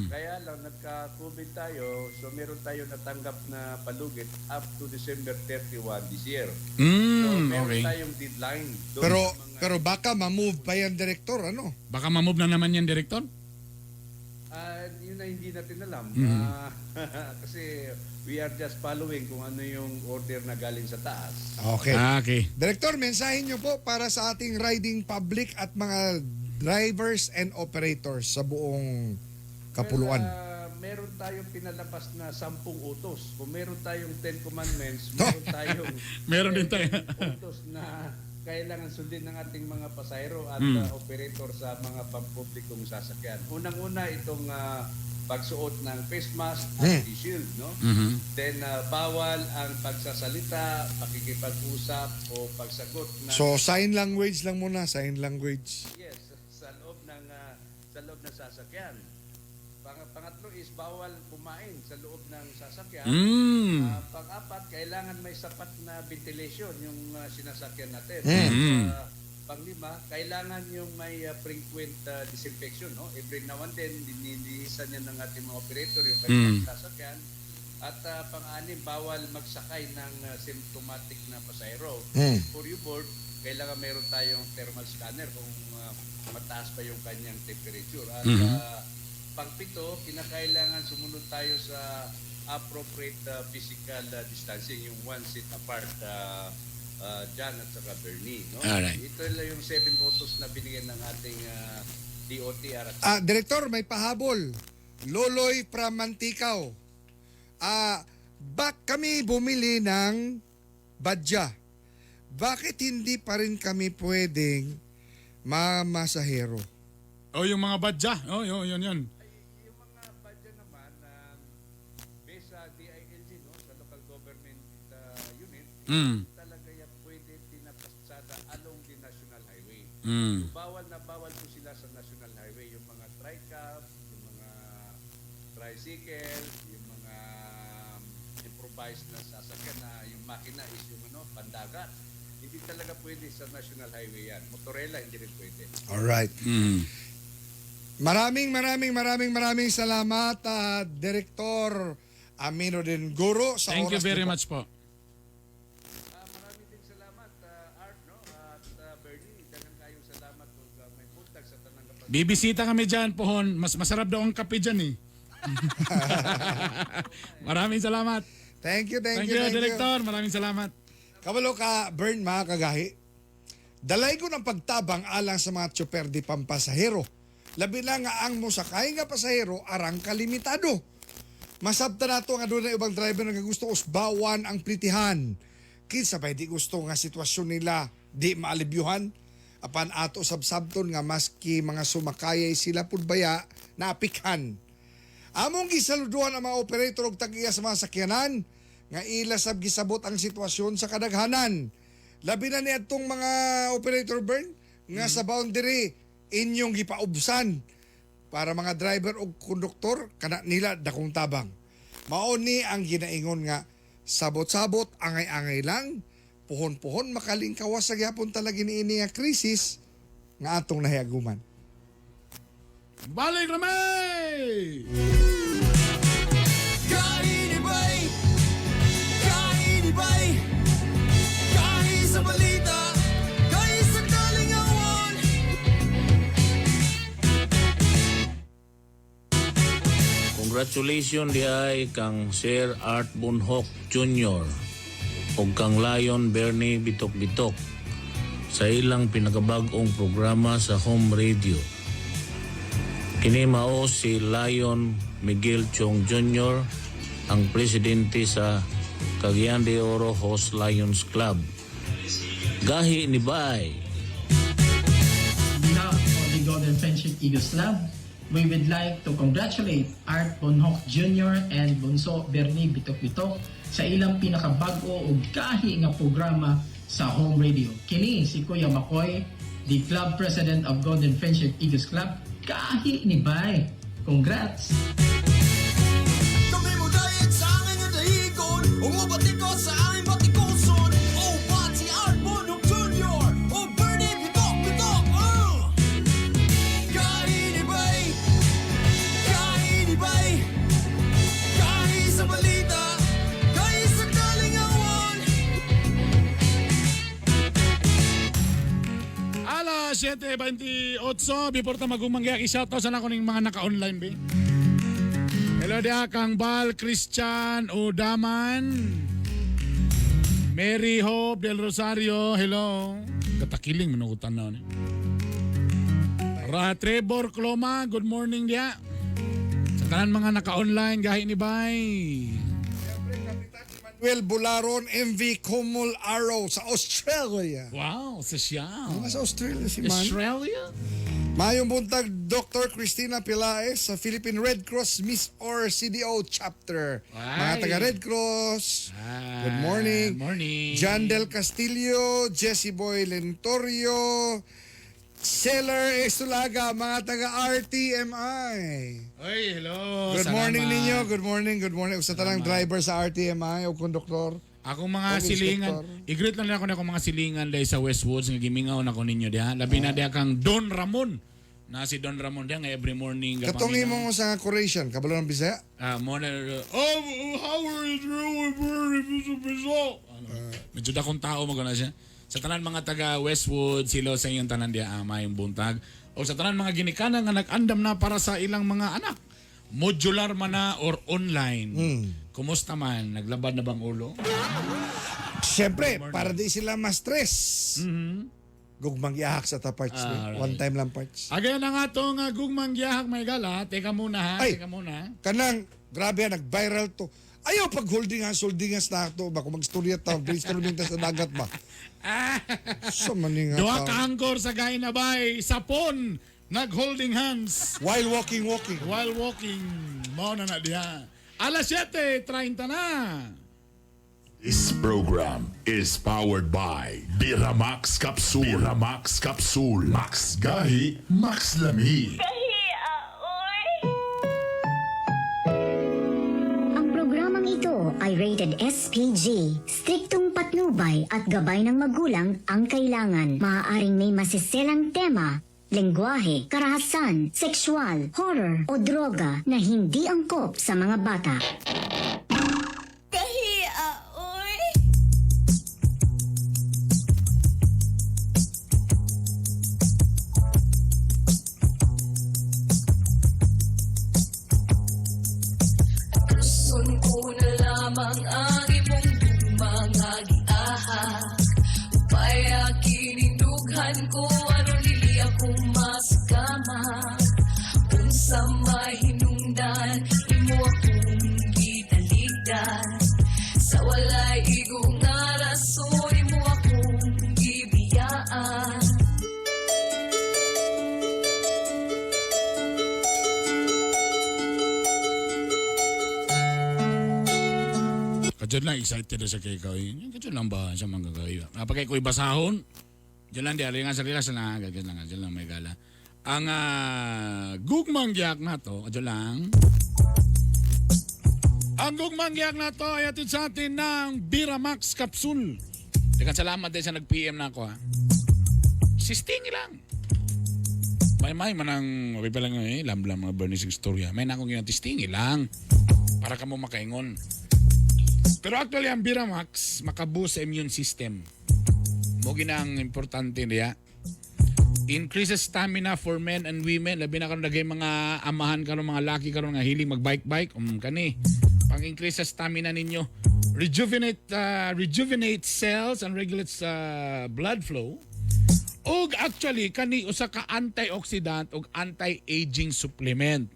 Kaya lang, nagka-COVID tayo, so meron tayo natanggap na palugit up to December 31 this year. So, meron tayong deadline doon Pero sa mga- pero baka ma-move pa yan, Director, ano? Baka ma-move na naman yan, Director? Yun na hindi natin alam. Kasi we are just following kung ano yung order na galing sa taas. Okay. Okay. Director, mensahe niyo po para sa ating riding public at mga drivers and operators sa buong kapuluan. Well, meron tayong pinalabas na 10 utos. Kung meron tayong 10 Commandments, meron tayong Meron din tayo. utos na kailangan sundin ng ating mga pasahero at operator sa mga pampublikong sasakyan. Unang-una itong pagsuot ng face mask at face shield, no? Then bawal ang pagsasalita, pakikipag-usap o pagsagot ng So sign language lang muna, sign language. Yes, sa loob ng sasakyan. Pangatlo is bawal kumain sa loob ng sasakyan. Pang-apat, kailangan may sapat na ventilation yung sinasakyan natin. Panglima, kailangan yung may frequent disinfection, no? Every now and then, dinilisan yan ng ating mga operator yung kanilang sasakyan. At pang-anim, bawal magsakay ng symptomatic na pasahero. Before you board, kailangan meron tayong thermal scanner kung mataas pa yung kanyang temperature. At pangpito, kinakailangan sumunod tayo sa appropriate physical distancing, yung one seat apart John at saka Bernie. No? Ito lang yung 7 utos na binigyan ng ating DOTR. At Director, may pahabol. Loloy from Manticao. Bak kami bumili ng badya? Bakit hindi pa rin kami pwedeng mamasahero? Oh, yung mga badya. Oh, yun, yun, yun. Ay, yung mga badya naman, based sa DILG, no, sa local government unit, talaga yan pwede pinapasada along the national highway. So, bawal na bawal po sila sa national highway. Yung mga tricab, yung mga tricycle, yung mga improvised na sasakyan na yung makina is yung ano, pandagat. Hindi talaga pwede sa national highway yan. Motorela, hindi rin pwede. Alright. Maraming, maraming, maraming, maraming salamat, Director Aminuddin Guro, sa Thank you oras very niyo po. much po. Marami din salamat, Art, no? At Bernie, daghang kayong salamat ug may buntag sa tanang kapag Bibisita kami dyan, Pohon. Mas masarap daw ang kape dyan eh. Maraming salamat. Thank you, thank Thank you, you, thank you. Director. Maraming salamat. Kabalo ka, Bern, mga kagahi. Dalay ko ng pagtabang alang sa mga tsoper di pampasahero. Labi na nga ang mosakay nga pasahero arang kalimitado. Masabta nato nga doon na ibang driver nga gusto usbawan ang plitihan. Kinsa pa di gusto nga sitwasyon nila di maalibyuhan. Apan ato sabsabton nga maski mga sumakayay sila pud baya naapikhan. Among gisaluduhan ang mga operator og tag-iya sa mga sakyanan nga ila sab gisabot ang sitwasyon sa kadaghanan. Labi na ni atong mga operator, Bern, nga sa boundary inyong gipaubsan para mga driver og konduktor kana nila dakong tabang. Mao ni ang ginaingon nga sabot-sabot, angay-angay lang, puhon-puhon makalingkawas sa gyapon talaga niini nga krisis nga atong nahiaguman. Balik ramay! Kaini. Congratulations diay kang Sir Art Bunhok Jr. ug kang Lion Bernie Bitok-Bitok sa ilang pinakabag-ong programa sa home radio. Kini mao si Lion Miguel Chong Jr. ang presidente sa Cagayan de Oro Host Lions Club. Gahi ni Bay. On behalf of the Golden Friendship Eagles Club, we would like to congratulate Art Bonhoc Jr. and Bunso Bernie Bitok Bitok sa ilang pinakabag-o ug gahi nga programa sa home radio. Kini si Kuya Makoy, the club president of Golden Friendship Eagles Club. Gahi ni Bay. Congrats! Kami mo dayet sa angay nga dahigon ug mobatikos sa aming batikuson. Oh, Bati Art Bonhoc Jr. Oh, Bernie Bitok Bitok. Kainibay, kainibay, kahi sa balita, kahi sa kalingawan. Alas 7:28, before ta magumanggiyak, i-shoutout sana ko ning mga naka-online, be. Hello dia kang Bal Christian Udaman. Mary Hope Del Rosario, hello. Katakiling manugutan na ni. Ra Trevor Cloma, good morning dia. Sa tanan mga naka-online gahi ni Bay. Manuel Bularon, MV Kumul Arrow sa Australia. Wow, sa siya. Mga sa Australia si Man. Australia? Mayong buntag, Dr. Christina Pilaes sa Philippine Red Cross Miss or CDO Chapter. Mga Ay. taga Red Cross. Ah, Good morning. Morning. John Del Castillo, Jesse Boy Lentorio, Seller Estulaga, mga taga RTMI. Oy, hello. Good morning Salamat. ninyo. Good morning, good morning. Sa tanang driver sa RTMI o konduktor. Akong mga Og silingan, inspector. i-greet lang ako na akong mga silingan dahil sa Westwoods nga gimingaw na ko ninyo diha. Labi na diha kang Don Ramon. Na si Don Ramon diha nga every morning Katong gapaminaw. imong sa Croatian, kabalo ng Bisaya? Ah, mo na oh, how are you doing? Ano, medyo dakong tao mo na siya. Sa tanan mga taga Westwood, silo sa inyong tanan diha ah, maayong buntag. O sa tanan mga ginikanan nga nag-andam na para sa ilang mga anak. Modular man na or online. Kumusta man? Naglabad na bang ulo? Siyempre, para di sila ma-stress. Gugmang yahak sa ta parts. Mm-hmm. Ah, eh. right. One time lang parts. Agay na nga itong gugmang giyahak may gala. Teka muna ha. Ay! Teka muna. Kanang, grabe ah, nag-viral to. Ayaw pag holding hands, holding hands na to. Bako magstorya ta, brainstorming ta sa dagat ba. So maninga Duha tao. ka angkor sa Gainabay. Sapon. Nag-holding hands. While walking, walking. While walking. Mao na na diha. Alas 7:30 na. This program is powered by Biramax Capsule. Biramax Capsule. Max Gahi, Max Lami. Ang programang ito ay rated SPG. Striktong patnubay at gabay ng magulang ang kailangan. Maaaring may masiselang tema, lengguwahe, karahasan, sexual, horror o droga na hindi angkop sa mga bata. Kahi, oy. Gusto ko na lamang ang imong mga giahak. Upaya kinindughan ko aron dili ako masakama. Unsa may hinungdan imo akong gitaligdan. Sa walay igo nga rason imo akong gibiyaan. Kadyan lang, excited na sa kay ikaw. Kadyan lang ba sa mga gagayo? Kapag ko ibasahon, dyan lang di, alingan sa relax na, ganyan lang, dyan lang may gala. Ang gugmang giyak na to, dyan lang. Ang gugmang giyak na to ay atid sa atin ng Biramax Capsule. Teka, salamat din sa nag-PM na ako ha. Sistingi lang. May manang, may pa lang eh, lamlam mga burnising storya. May na akong ginatistingi lang. Para ka mo makaingon. Pero actually, ang Biramax, makaboost sa immune system. Mo ginang importante niya. Increases stamina for men and women. Labi na karon daghay mga amahan karon, mga laki karon nga hilig mag-bike-bike. Kani. Pang-increase sa stamina ninyo. Rejuvenate cells and regulates blood flow. Og actually kani usa ka antioxidant og anti-aging supplement.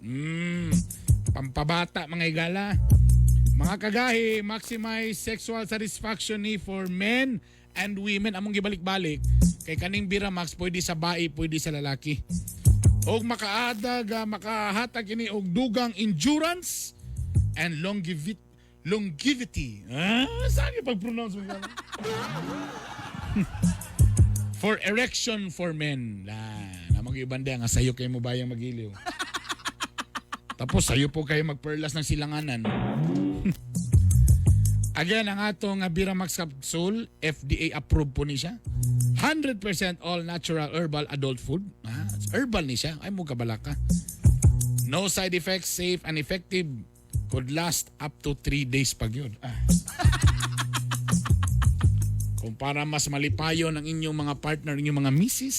Pampabata mga higala. Mga kagahi, maximize sexual satisfaction ni for men and women. Among gibalik-balik kay kaning Biramax pwede sa bae, pwede sa lalaki. Og makaadag, makahatag ini og dugang endurance and longevity. Longevity. Ah, saan yung pag-pronounce mo yan? For erection for men. La, namang ibanda nga sayo kayo mo bayang magiliw. Tapos sayo po kayo magperlas ng silanganan. Again, ang atong Biramax capsule, FDA approved po ni siya. 100% all natural herbal adult food. Ah, herbal ni siya. Ay mo kabalaka. No side effects, safe and effective. Could last up to 3 days pag yun. Ah. Kung para mas malipayon ang inyong mga partner, inyong mga misis,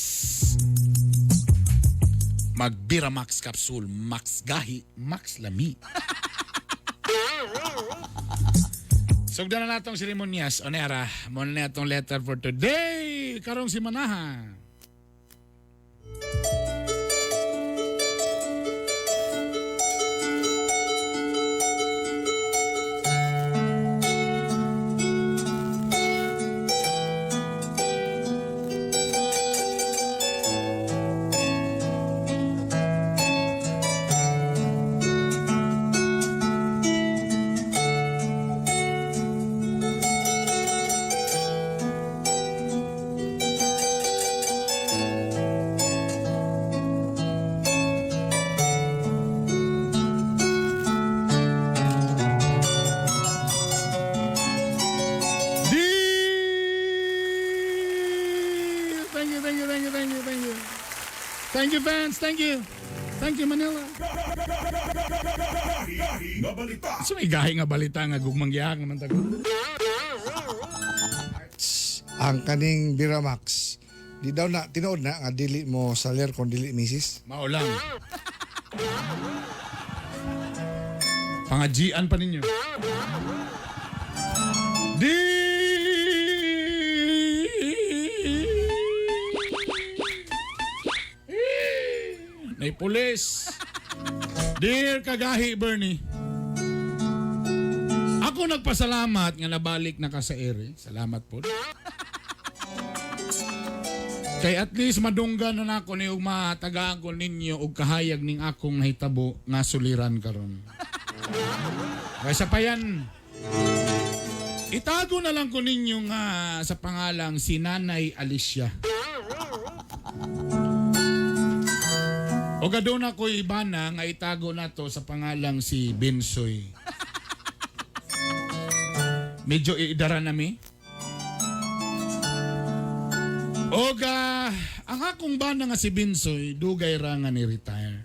mag Biramax capsule, Max Gahi, Max Lami. Sugdan na natong seremonyas. Onera, mo na atong letter for today. Karong si Manaha. Thank you, thank you, thank you, thank you, thank you. Thank you, fans. Thank you. Thank you, Manila. So may gahi nga balita nga gugmang gihang naman tago. Ang kaning Biramax, di daw na tinuod na nga dili mo saler kung dili misis. Mao lang. Pangajian pa ninyo. Di May pulis. Dear Kagahi Bernie, ako nagpasalamat nga nabalik na ka sa ere. Salamat po. Kay at least madunggan na nako ni ug matagaan ko ninyo og kahayag ning akong nahitabo nga suliran karon. Kaysa pa yan, itago na lang ko ninyo nga sa pangalang si Nanay Alicia. O gaduna ko ibana nga itago na to sa pangalang si Bensoy. Medyo iidara nami. Oga, ang akong bana nga si Bensoy, dugay ra nga ni retire.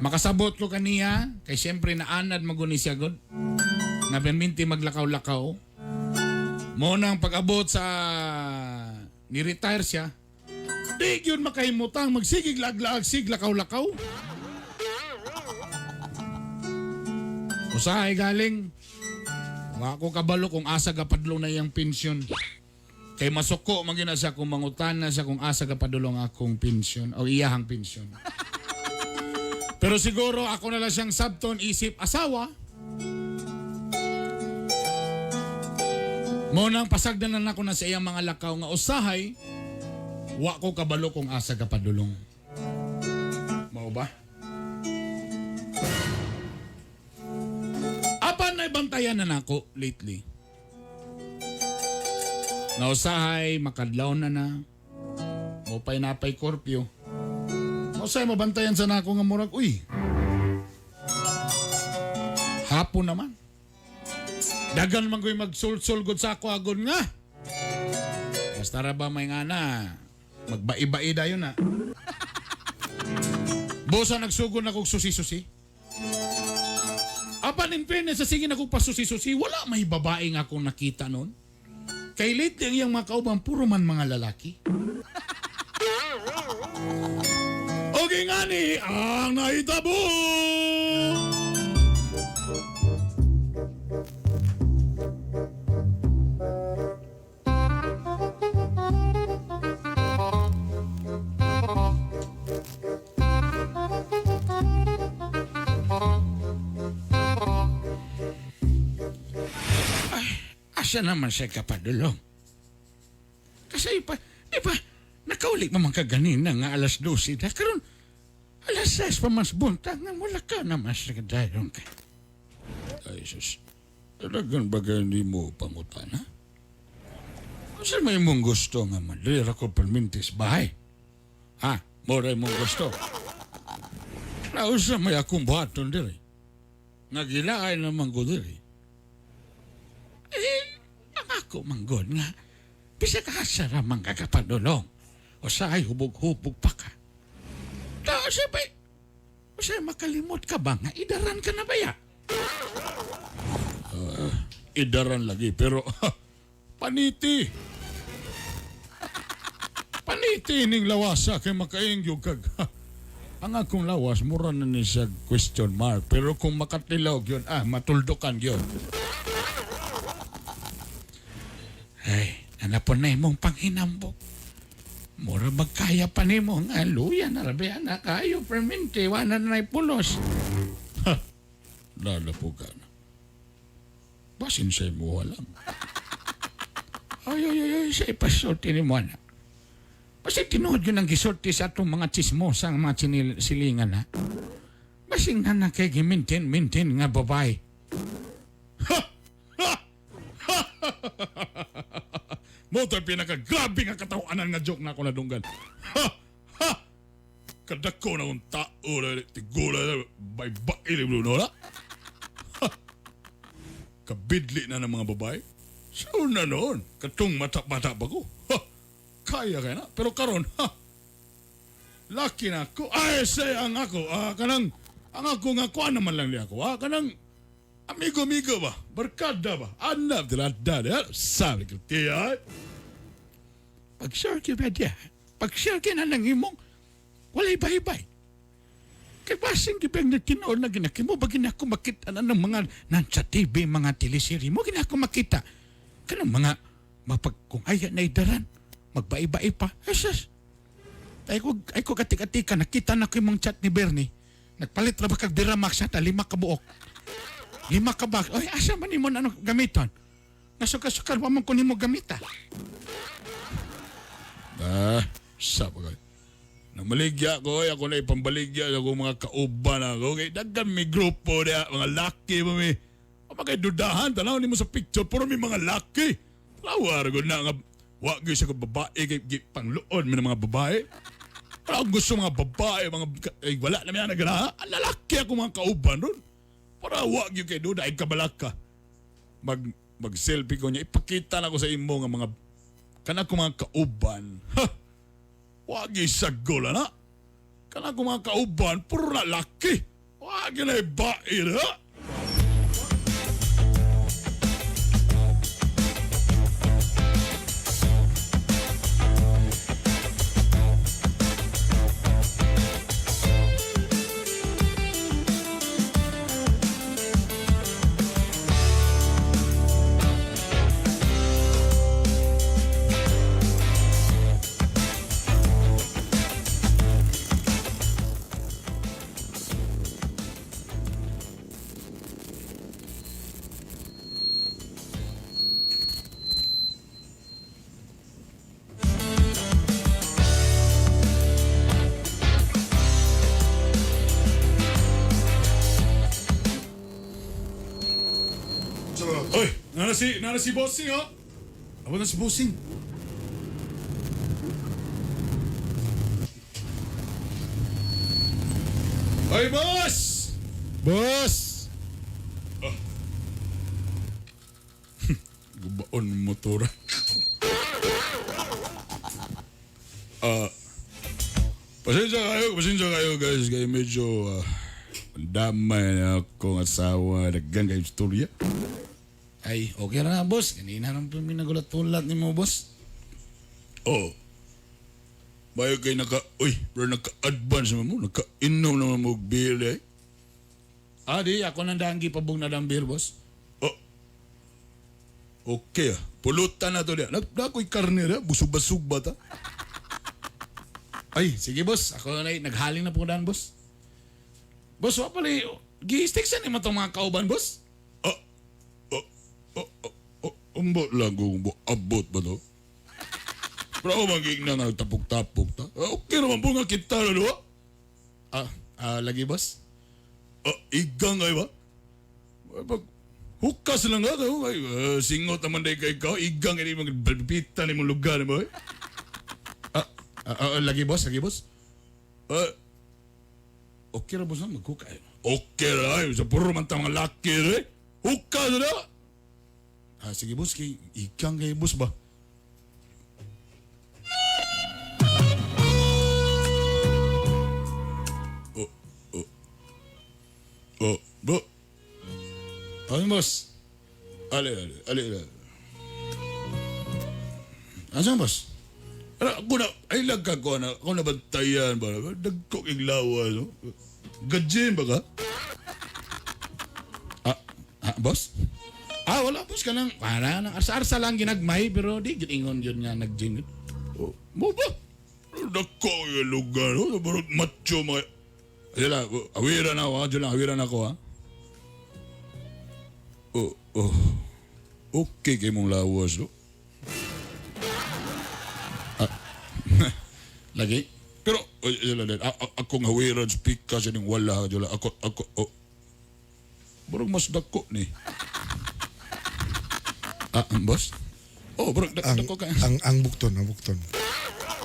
Makasabot ko kaniya, kay siyempre naanad maguni siya god. Nga perminti maglakaw-lakaw. Mo nang pag-abot sa ni-retire siya, di yun makahimutang magsigig lag-laag sig lakaw-lakaw. Usahay galing. Wa ko kabalo kung asa gapadlong na iyang pensyon. Kay masuko man gyud na siya kung mangutan na siya kung asa gapadulong akong pensyon o iyahang pensyon. Pero siguro ako na lang siyang sabton isip asawa. Mo nang pasagdan na nako na sa iyang mga lakaw nga usahay, wa ko kabalo kung asa gapadulong. Mao ba? Apan na bantayan na nako lately. Nga usahay makadlaw na na. Mopay napay korpyo. Usahay mabantayan sa nako nga murag uy. Hapon naman. Dagan man ko'y magsulsul gud sa ako agon nga. Basta ra ba may nga na magbai-bai dayon na. Busa nagsugod na kog susi-susi. Apan in fairness, sa sige na kog pasusi-susi, wala may babae nga akong nakita noon. Kay lately ang iyang mga kauban puro man mga lalaki. Okay nga ni ang nahitabo! Asa naman siya kapadulong? Kasi pa, di ba, nakauli pa man ka ganina nga alas 12 na. Karon, alas 6 pa mas buntag nga wala ka naman sa kadayon ka. Ay, sus. Talagang baga hindi mo pangutan, ha? Kasi may mong gusto nga madrira ko permintis bahay. Ha? Mura mong gusto. Nausa may akong buhaton diri. Nagilaay naman ko diri. Eh, ang ako manggod nga, bisa ka sa ramang kakapadulong. O sa ay hubog-hubog pa ka. Ta, siyempre, o siya makalimot ka ba nga, idaran ka na ba ya? Idaran lagi, pero paniti. Paniti ning lawasa kay makaingyog kag. Ang akong lawas, mura na ni siya question mark. Pero kung makatilaw yun, matuldukan yun. Ay, anapon na imong panghinambok. Mura magkaya pa nimo nga luya na rabi anak kayo perminti wala na na'y pulos. Ha, lalapo ka na. Basin sa imo lang. Ay, ay, ay, ay, sa ipasulti ni mo anak. Basta tinuod yun ang gisulti sa atong mga chismosa, ang mga silingan ha. Basing na na kay gimintin-mintin nga babae. Ha! Ha! Ha! Mo to'y pinakagrabe nga katawanan nga joke na ako nadunggan. Ha! Ha! Kadako na akong tao na tigula na bay-bail no na. Ha! Kabidli na ng mga babae. Sa una noon, katong mata-mata pa ko. Ha! Kaya kaya na. Pero karon, ha! Laki na ako. Ay, say ang ako. Kanang, ang ako nga, kuha naman lang niya ako. Kanang, amigo-amigo ba? Barkada ba? Anak, dilada, ya. Sabi ko, tiya. Pag-share ka ba diya? Pag-share ka na ng imong, walay baybay. Kay basing di ba nagtinood na ginaki mo, ba ginako makita na ng mga nasa TV, mga teleserye mo, ginako makita. Kanang mga, mapag, kung aya na idaran, magbaibay pa. Jesus. Ay ko katik-atika, nakita na ko yung chat ni Bernie. Nagpalit ra ba kag Duramax ata, 5 ka buok. 5 ka box. Oy, asa man nimo na ano gamiton? Nasukasukar wa man ko nimo gamita. Sa bagay. Namaligya ko, oy, ako na ipambaligya ako mga kauban ako. Kay daghan mi grupo diha, mga laki ba mi. Makay dudahan, tanaw nimo sa picture, puro mi mga laki. Tawar gud na nga wa gyud sa babae kay pangluon mi ng mga babae. Pero ang gusto mga babae, mga ay, wala na mi nagana. Ang lalaki ako mga kauban ron. Para wa gyud kay duda ay kabalaka. Mag-selfie ko niya, ipakita na ko sa imo nga mga kana ko mga kauban. Ha! Wa gyud sagol na. Kana ko mga kauban, puro na laki. Wa gyud na ibae na. Oy, nana si Bossing, oh. Abo na si Bossing. Oy, boss! Boss! Oh. Gubaon motor. Pasensya kayo guys, kay medyo damay na akong asawa, daghan kayo istorya. Ay, okay ra boss. Kanina nang pinagulat-ulat ni mo, boss. Oh. Bayo kay naka, uy, bro, naka-advance naman mo, naka-inom naman mo og beer eh. Ah, di ako nang daan gipabog na dang beer, boss. Oh. Okay ah, pulutan na to diya. Nagdakoy karne ra, busog-basog ba ta? Ay, sige boss. Ako na naghaling na po daan, boss. Boss, wa pala gi-stick sa nimo tong mga kauban, boss? Ah, Umbo lang kung abot ba to? Pero ako magiging na nga nagtapok-tapok ta. Ah, okay naman po nga kita na do. Ah, lagi boss? Ah, igang ay ba? Pag hukas lang nga kayo. Ay, singot naman day kay ikaw. Igang ini mga balbitan ni mong lugar mo. Eh. Lagi boss, lagi boss. Ah, okay ra boss na maghuka eh. Okay ra ay sa puro man ta mga laki eh. Hukas na. Ah, sige boss, kay igang kay boss ba? Oh, oh. Oh, bro. Ano boss? Ali, ali, ali, ali. Asa boss? Ano, ako na, ay lagka ko na, ako na bantayan ba? Dagkok yung lawas, no? Gajin ba ka? Ah, boss? Ah, wala boss ka nang, para nang arsa-arsa lang ginagmay pero di gyud ingon yun nga nag-gym. Oh, mo ba? Dagko yung lugar, no? Barot macho mga... Ayun lang, awira na ako, ha? Diyan lang, awira na ako, ha? Oh, oh. Okay kay mong lawas, no? Lagi? Pero, ay, ay, ay, ay, akong hawiran sa pikas yung wala, diyan lang, ako, ako, oh. Barang mas dako ni. Ah, boss? Oh, barang Ang, dako ka. ang bukton, ang bukton.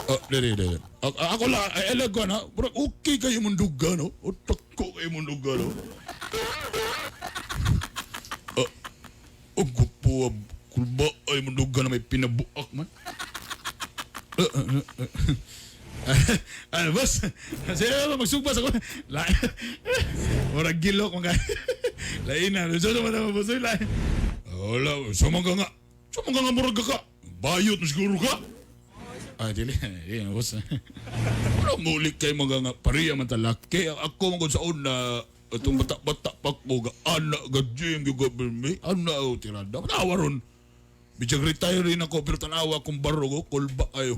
Oh, dili, dili. Ako lang, ay, alam ko na, barang okay kayo mong duga, no? O, dako kayo mong duga, no? Ah, oh, gupo, kulba, ay mong duga na may pinabuak man. Ano, boss? Sige, magsugpas ako. Murag gilok mga. Lain na. So, naman naman, boss. Lain. Wala, sumang ka nga. Sumang ka nga, murag ka. Bayot na siguro ka. Ah, dili. Dili, boss. Wala muli kay mga nga pariya man talaki. Ako man sa una, itong bata-bata pa ko, ga anak ga gym, ga me, anak o tirada. Tanawa ron. Bidyag retire rin ako, pero tanawa akong baro ko, kulba kayo.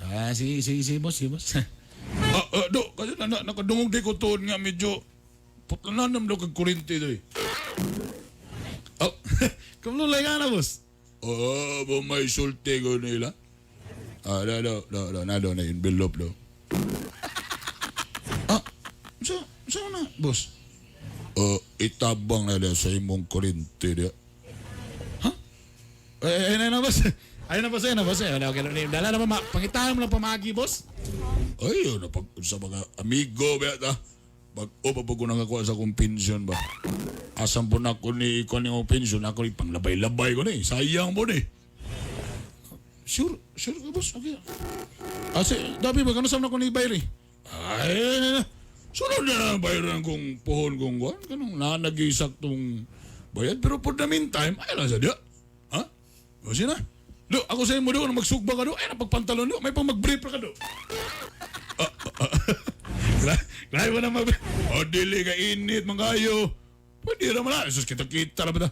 Ah, sige, sige, sige, boss, sige, boss. Do, kasi na, nakadungog di ko tuon nga medyo putlanan daw kag kurente do eh. Oh, kumlulay ka na, boss. Oh, ba may sulti ko nila? Ah, do, do, do, do, na do, na envelope do. Ah, so na, boss? Itabang na sa imong kurente dia. Huh? Eh, na, boss. Ayun na, boss, ayun na, boss. Ayun na, okay. Dala na, ma pangitaan mo lang pamagi, boss. Ayun, na pag sa mga amigo, ba ta? Pag o pa ko nakakuha sa akong pension ba? Asan po na ako ni ikaw ni akong pension? Ako ni panglabay-labay ko ni. Sayang po ni. Sure, sure ka, boss. Okay. Ah, si, dabi ba, kano sa ko ni Bayri? Ay, sunod na lang bayaran kong pohon kong kuhan. Kanong nanagisak tong bayad. Pero for the meantime, ay lang sa diya. Ha? O sina? Do, ako sa imo do, magsugba ka do, ay napagpantalon do, may pang mag-brief ka do. Grabe mo na mag... O dili ka init man kayo. Pwede ra man na. Sus, kita-kita ra ba ta?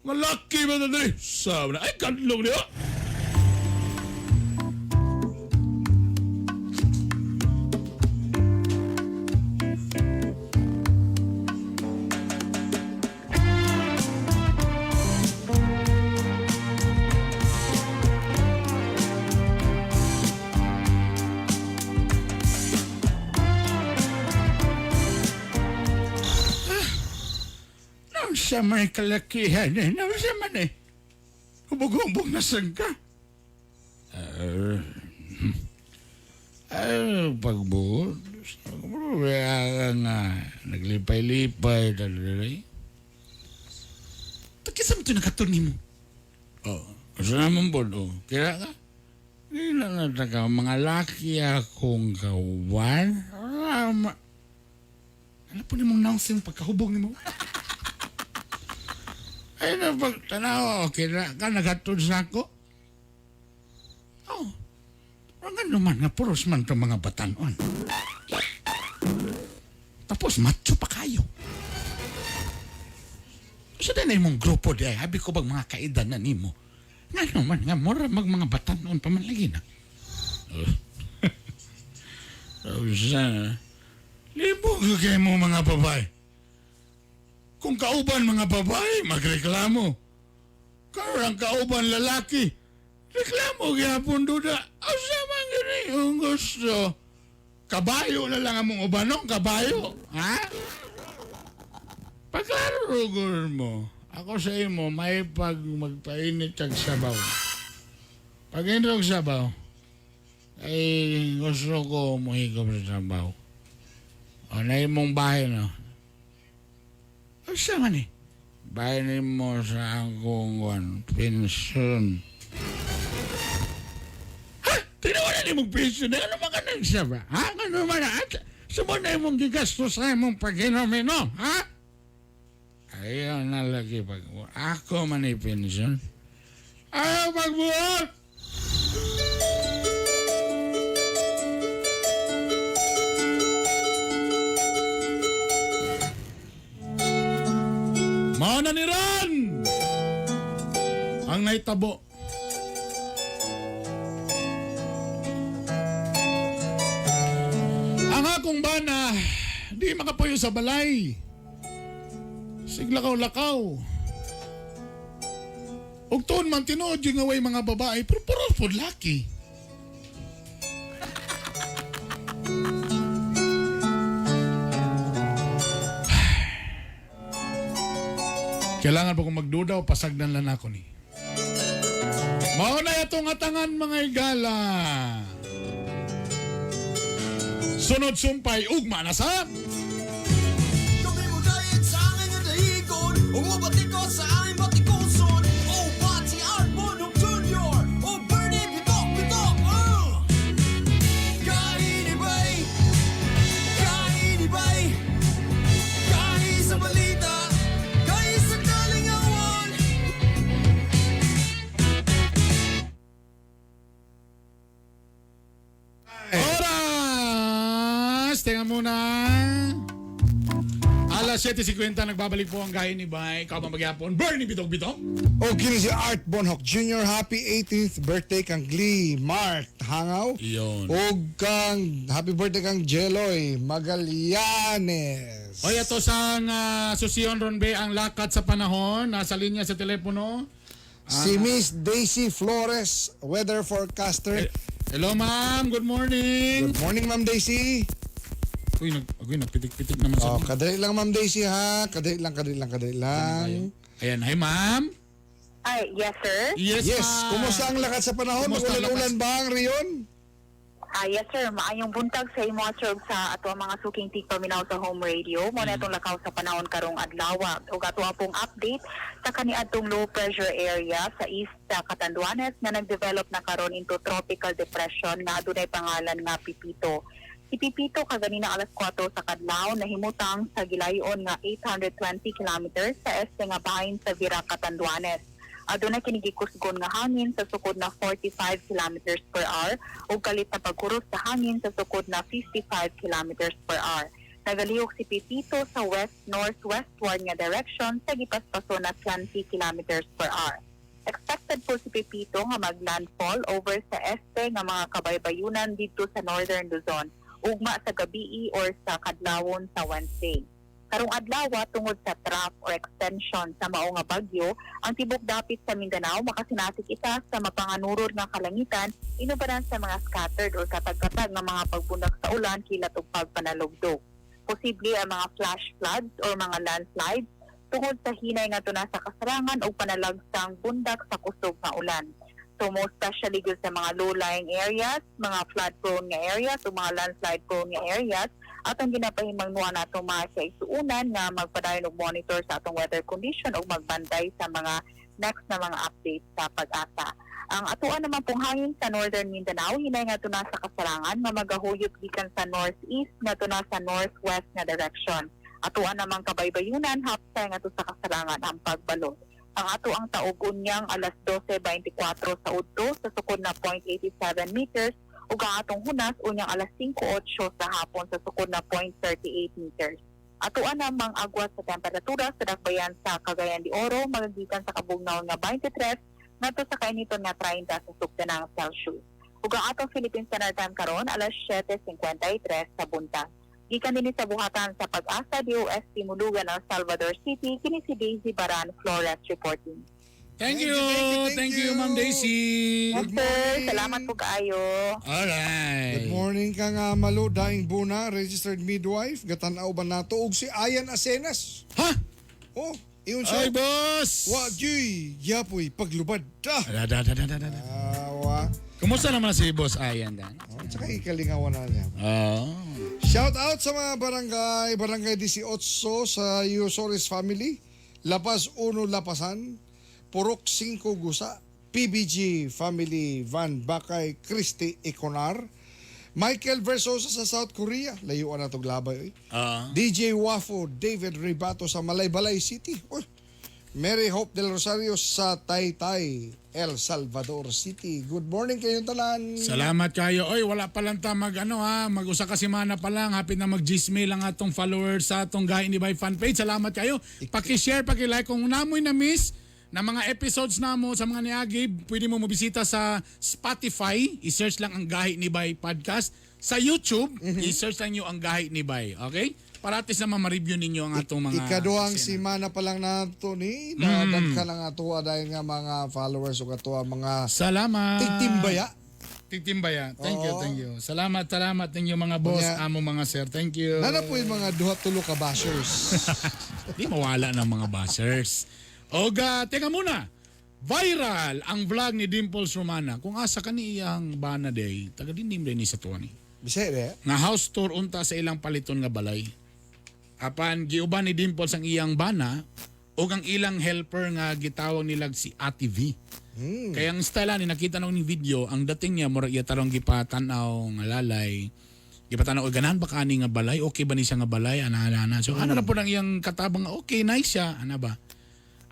Malaki ba na dili? Sabi na, ay kadlong niyo. Sa may kalakihan eh. Nang sa man eh. Hubog-hubog na saan ka. Ay, pagbuo. Nga, naglipay-lipay. Takisa mo ito nakatuni mo. Oh, gusto naman po, oh. Kaya ka? Hindi na nataka, mga laki akong kawan. Wala Ano po ni mong nangsing pagkahubog ni mo? Ay na pag tanaw, okay na ka nagatod sa ako. Oh. Ang ano man nga puros man itong mga batanon. Tapos macho pa kayo. Sa din na imong grupo di ay, habi ko bang mga kaedad na nimo. Nga naman nga, mura mag mga batanon pa man lagi na. Oh. Sana, libog kayo mo mga babae. Kung kauban mga babae, magreklamo. Karang kauban lalaki, reklamo gyapon duda. Asa man gini yung gusto? Kabayo na lang among ubanong, kabayo. Ha? Pagklaro rugol mo, ako sa imo, may pag magpainit kag sabaw. Pag init og sabaw, ay gusto ko muhigop sa sabaw. O na imong bahay no. Asa man eh? Bahay mo sa akong kwan, pensyon. Ha? Tinawa na nimong pensyon. Ano man ka nagsaba? Ha? Ano man na? Sumon na imong gigasto sa imong pag-inom-inom. Ha? Ayaw na lagi pag... Ako man ay pensyon. Ayaw pagbuot! Mao na ni Ron! Ang naitabo. Ang akong bana, di makapuyo sa balay. Siglakaw-lakaw. Ug tuon man tinuod yung away mga babae, pero puro pod laki. Kailangan pa kong magduda o pasagdan lang ako ni. Mao na itong atangan mga igala. Sunod sumpay, ugma na sa... Kami mo diet sa angin nga dahigon Ug mobatiko sa aming batikuson. Oh, Bati Art Bonhoc Jr. Oh, Bernie Bitok Bitok. Kainibay, kainibay, kahi sa balita, kahi sa kalingawan. Oras! Teka muna. Alas 7:50, nagbabalik po ang Gahi ni Bay. Ikaw bang maghapon? Bernie Bitok Bitok. O kini si Art Bonhoc Jr. Happy 18th birthday kang Glee Mart Hangaw. Iyon. O kang happy birthday kang Jeloy Magallanes. Oy, ito sang susiyon ron be ang lakad sa panahon. Nasa linya sa telepono. Si Miss Daisy Flores, weather forecaster. Hello ma'am, good morning. Good morning Ma'am Daisy. Uy, nagpitik-pitik naman sa... Oh, kadali lang Ma'am Daisy ha. Kadali lang, kadali lang, kadali lang. Ayan, hi ma'am. Ay, yes sir. Yes, Yes, ma'am. kumusta ang lakat sa panahon? Kumusta ang Ulan-ulan ba ang riyon? Yes sir, maayong buntag sa imo sir ug sa ato ang mga suking tigpaminaw sa home radio. Mo na itong lakaw sa panahon karong adlaw. Ug ato pong update sa kaniadtong low pressure area sa East Catanduanes nga nagdevelop na karon into tropical depression nga adunay pangalan nga Pipito. Si Pipito kaganina alas 4 sa kadlaw nahimutang sa gilayon nga 820 kilometers sa este nga bahin sa Virac, Catanduanes. Aduna kini gikusgon nga hangin sa sukod na 45 kilometers per hour ug kalit na pagkuros sa hangin sa sukod na 55 kilometers per hour. Nagalihok si Pipito sa west-northwestward nga direction sa gipaspaso na 20 kilometers per hour. Expected po si Pipito nga maglandfall over sa este nga mga kabaybayunan didto sa Northern Luzon ugma sa gabii or sa kadlawon sa Wednesday. Karong adlaw tungod sa trough or extension sa mao nga bagyo, ang tibok dapit sa Mindanao makasinasik ita sa mapanganurod nga kalangitan inubaran sa mga scattered or katag-katag nga mga pagbundak sa ulan kilat ug pagpanalugdog. Posible ang mga flash floods or mga landslides tungod sa hinay nga tuna sa kasarangan o panalagsang bundak sa kusog nga ulan. So most especially gyud sa mga low-lying areas, mga flood-prone nga areas o mga landslide-prone nga areas, atong ginapahimangnuan nato mga kaigsuonan nga magpadayon og monitor sa atong weather condition ug magbantay sa mga next na mga updates sa pag-asa. Ang atuan naman pong hangin sa Northern Mindanao, hinay nga tuna sa kasarangan nga magahuyop gikan sa northeast nga tuna sa northwest nga direction. Atuan namang kabaybayunan, hapsay nga sa kasarangan ang pagbalot. Ang ato ang taog unyang alas 12:24 sa udto sa sukod na 0.87 meters ug ang atong hunas unyang alas 5:08 sa hapon sa sukod na 0.38 meters. Atoa namang agwas sa temperatura sa dakbayan sa Cagayan de Oro magagikan sa kabugnaw nga 23 ngadto sa kainiton nga 30 sa sukdanang Celsius. Ug ang atong Philippine Standard Time karon alas 7:53 sa buntag. Gikan dinhi sa buhatan sa Pag-asa DOST Mulugan, El Salvador City, kini si Daisy Baran Flores reporting. Thank you. Thank you, Ma'am Daisy. Yes, sir. Salamat po kaayo. Alright. Good morning ka nga Malo Daing Buna, registered midwife. Gatanaw ba nato og si Ayan Asenas? Ha? Oh, iyon siya. Ay, boss! Wa juy, yapoy paglubad. Ah. Da, da, da, da, da, da. Awa. Kumusta naman si Boss Ayan dan? Oh, tsaka ikalingawan na niya. Oh. Shout out sa mga barangay, Barangay 18 sa Yusores family, Lapas 1 Lapasan, Purok 5 Gusa, PBG family Van Bakay Christy Econar, Michael Versosa sa South Korea, layuan na tog labay oy. DJ Wafo David Ribato sa Malaybalay City. Uy. Mary Hope del Rosario sa Taytay, El Salvador City. Good morning kayong tanan. Salamat kayo. Oy, wala pa lang ta mag ano ha, mag-usa ka semana pa lang, hapit na mag-Gmail ang atong followers sa atong Gahi ni Bay fan page. Salamat kayo. Paki-share, paki-like kung namoy na miss na mga episodes namo sa mga niagi, pwede mo mobisita sa Spotify, i-search lang ang Gahi ni Bay podcast. Sa YouTube, i-search lang niyo ang Gahi ni Bay, okay? Para at least naman ma-review ninyo ang atong mga Ikaduhang eksena. simana pa lang nato ni nadaghan ang atoa dahil nga mga followers ug atoa mga Salamat. Tigtimbaya. Tigtimbaya. Thank you, Oo. thank you. Salamat, salamat ninyo mga boss, Unya. amo mga sir. Thank you. Nana po yung mga duha tulo ka bashers. Di mawala ng mga bashers. Oga, teka muna. Viral ang vlog ni Dimples Romana. Kung asa ka ni iyang bana day, taga dindim ni sa tuwa ni. Bisaya de. Nga house tour unta sa ilang paliton nga balay. Apan giuban ni Dimples ang iyang bana ug ang ilang helper nga gitawag nilag si Ate V. Kaya ang style ani nakita nung ning video, ang dating niya mura iya tarong gipatan-aw nga lalay. Gipatan-aw "Oy, ganahan ba kani nga balay? Okay ba ni siya nga balay? Ana ana ana. So ano na po nang iyang katabang nga, okay nice siya, ana ba?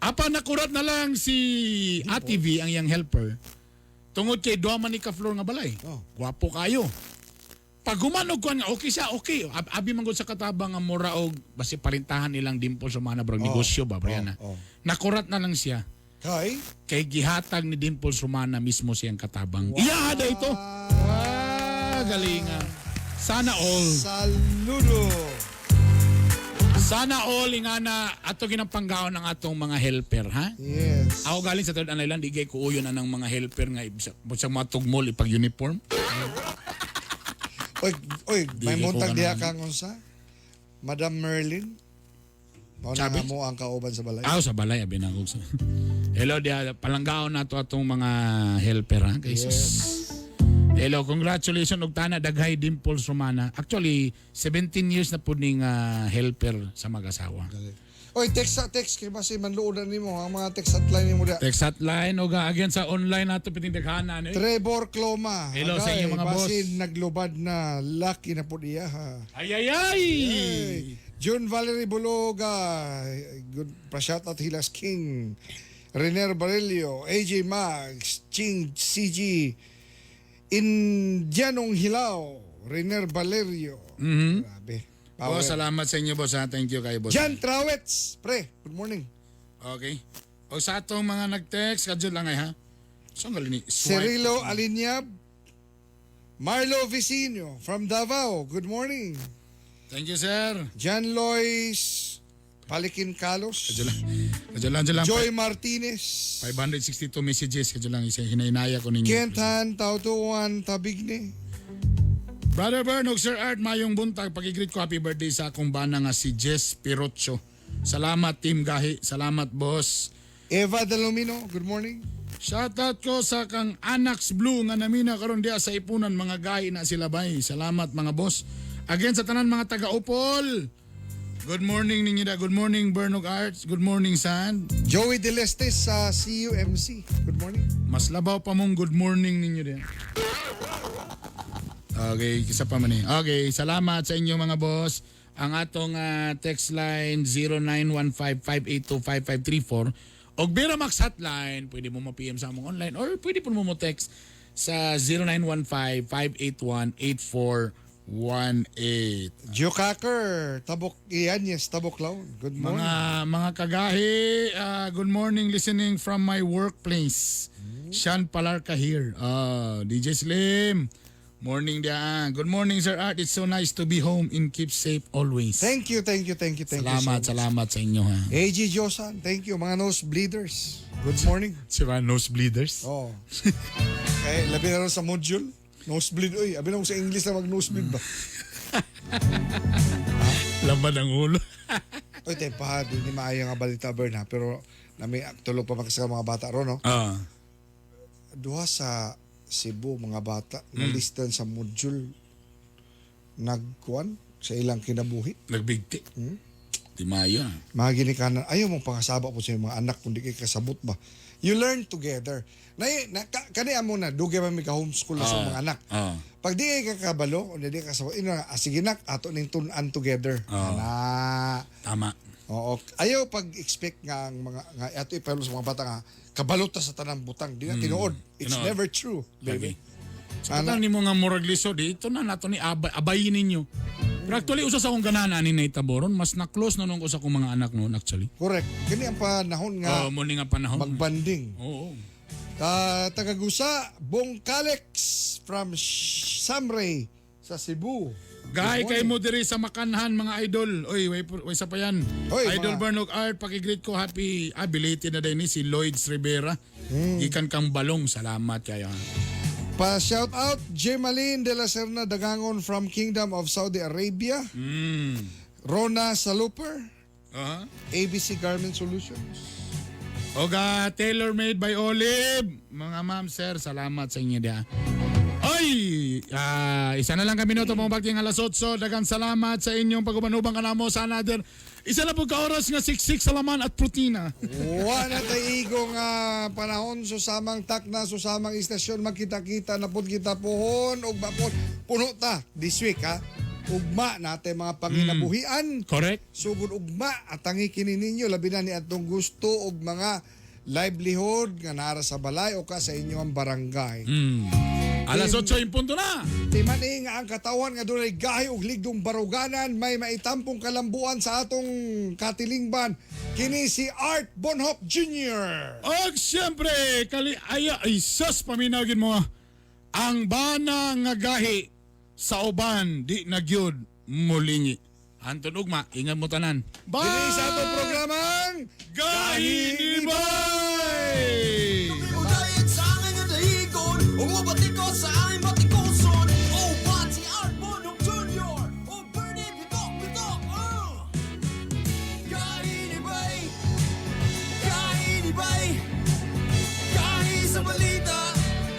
Apa nakurat na lang si Ate V ang iyang helper. Tungod kay duha man ni ka floor nga balay. Oh. Gwapo kayo. Pag humanog ko nga okay siya, okay. Abi man gud sa katabang nga mura og basi parintahan nilang Dimples Romana bro, negosyo ba bro yan na. oh. Nakurat na lang siya. Kay Kay gihatag ni Dimples Romana mismo siyang katabang. Wow. Iya da ito. Ah, galinga. Sana all. Saludo. Sana all ingana ato ginampanggaon ang atong mga helper ha. Yes. Ako galing sa Third Island, di kay kuuyon anang mga helper nga sa mga tugmol ipag uniform. Oy, oy, may Di ko muntag diha ganahan. kang unsa? Madam Merlin. Mao na Sabi? nga mo ang kauban sa balay. Ako sa balay abi na ako sa. Hello dia palanggaon nato atong mga helper ha kay sus. Hello, congratulations og tana daghay Dimples Romana. Actually, 17 years na pud ning helper sa mag-asawa. Oy, text sa text kay basi manluodan nimo ang mga text hotline nimo diha. Text hotline og again sa online nato piting daghana eh. Trevor Cloma. Hello sa Agay, inyo, mga boss. Basin naglubad na lucky na pud iya ha. Ay ay ay. Ay. June Valerie Bologa, good pa shout out Hilas King. Rener Barillo, AJ Max, Ching CG, Indianong Hilaw, Rener Valerio. Grabe. Power. Boss, salamat sa inyo boss ha. Thank you kayo boss. Jan Trawetz, pre, good morning. Okay. O sa atong mga nag-text, kadyo lang ay ha. So ang galing ni swipe. Cirilo Alinyab, Marlo Vicino from Davao, good morning. Thank you, sir. John Lois Palikin Carlos. Kadyo lang. Kadyo lang, kadyo lang. Joy Martinez. 562 messages. Kadyo lang, isa hinahinaya ko ninyo. Kentan Tautuan Tabigne. Brother Bern ug Sir Art, mayong buntag. Pag-greet ko happy birthday sa akong bana nga si Jess Pirocho. Salamat Team Gahi. Salamat boss. Eva Dalomino, good morning. Shoutout ko sa kang Anax Blue nga namina karon diha sa ipunan mga gahi na sila bay. Salamat mga boss. Again sa tanan mga taga-Upol. Good morning ninyo da. Good morning Bernog Arts. Good morning Sand. Joey Deleste sa CUMC. Good morning. Mas labaw pa mong good morning ninyo din. Okay, isa pa man eh. Okay, salamat sa inyo mga boss. Ang atong text line 0915-582-5534 Og Miramax hotline, pwede mo ma-PM sa among online or pwede po mo mo-text sa 0915-581-8418. Joe Cocker, Tabok Ianyes, Tabok Laon. Good morning. Mga kagahi, good morning, listening from my workplace. Sean Palarca here. DJ Slim. Morning diyan. Good morning, Sir Art. It's so nice to be home and keep safe always. Thank you, thank you, thank you, thank you so Salamat, much. salamat sa inyo ha. AG Josan, thank you. Mga nosebleeders. Good morning. Si mga nosebleeders? Oo. Okay, labi na rin sa module. Nosebleed, uy. Abi na mo sa English na mag-nosebleed ba? Laban ang ulo. Uy, tayo pa, di ni maayo nga balita, Bern, ha? Pero nami, tulog pa makasaka mga bata ron, no? Duha sa Cebu, mga bata, nalistan sa module, nagkuan sa ilang kinabuhi. Nagbigti. Di maayo ha. Mga ginikanan, ayaw mong pangasaba po sa iyong mga anak kung di kay kasabot ba. You learn together. Na, na ka, kani amo na, dugay man mi ka homeschool na sa mga anak. Pag di kay kakabalo, o di kay kasabot, ino na, ah, sige nak, ato ning tun-an together. Ana. Tama. Oo. Ayaw pag-expect nga ang mga nga ato ipalo sa mga bata nga kabalo ta sa tanang butang. Di na tinuod. It's Tinuod. never true, baby. Sa katang nimo nga murag lisod, ito na nato ni abay, abayin ninyo. Pero actually, usa sa akong ganahan ani na itaboron, mas na-close na nung ko sa akong mga anak noon actually. Correct. Kini ang panahon nga Oo, mo ni nga panahon. magbanding. Oo. Tagagusa, Bong Calex from Samray sa Cebu. Gay Good kay morning. mo diri sa Makanhan mga idol. Oy, way sa pa yan. Oy, Idol mga- Bernok Art, paki-greet ko, happy belated na din ni si Lloyd Rivera. Gikan kang balong, salamat kayo. Pa shout out Gemaline de la Serna Dagangon from Kingdom of Saudi Arabia. Rona Saluper. ABC Garment Solutions. Oga, tailor made by Olive. Mga ma'am, sir, salamat sa inyo diha. Oy, isa na lang kami minuto mga bagting alas 8. Daghang salamat sa inyong pag-ubanubang kanamo sa another. Isa na po ka oras nga siksik sa laman at protina. Wa na tay igo nga panahon susamang takna susamang istasyon magkita-kita na pud kita pohon ug bapon puno ta this week ha. Ugma nate mga panginabuhian. Correct. Sugod ugma at tangi kini ninyo labi na ni atong gusto og mga livelihood nga nara sa balay o ka sa inyong barangay. Alas 8 in punto na. Timan eh nga ang katawan nga dunay gahi og ligdong baruganan may maitampong kalambuan sa atong katilingban kini si Art Bonhoc Jr. Og siyempre, kali ay, ay sus paminawgin mo ang bana nga gahi sa uban di nagyud mulingi. Anton Ugma, ingat mo tanan. Bye! Dili sa atong programang Gahi ni Bay! Mudayit sa angin nga dahigon, Umubatik ko sa aming batikuson. Oh, Pati Art Bonhoc Jr. Oh, Bernie Bitok Bitok. Kainibay, kainibay, kahi sa balita,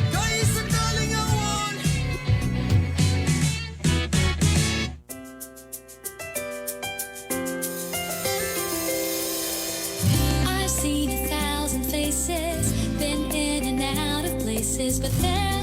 kahi sa kalingawan. I've seen 1,000 faces, been in and out of places, but there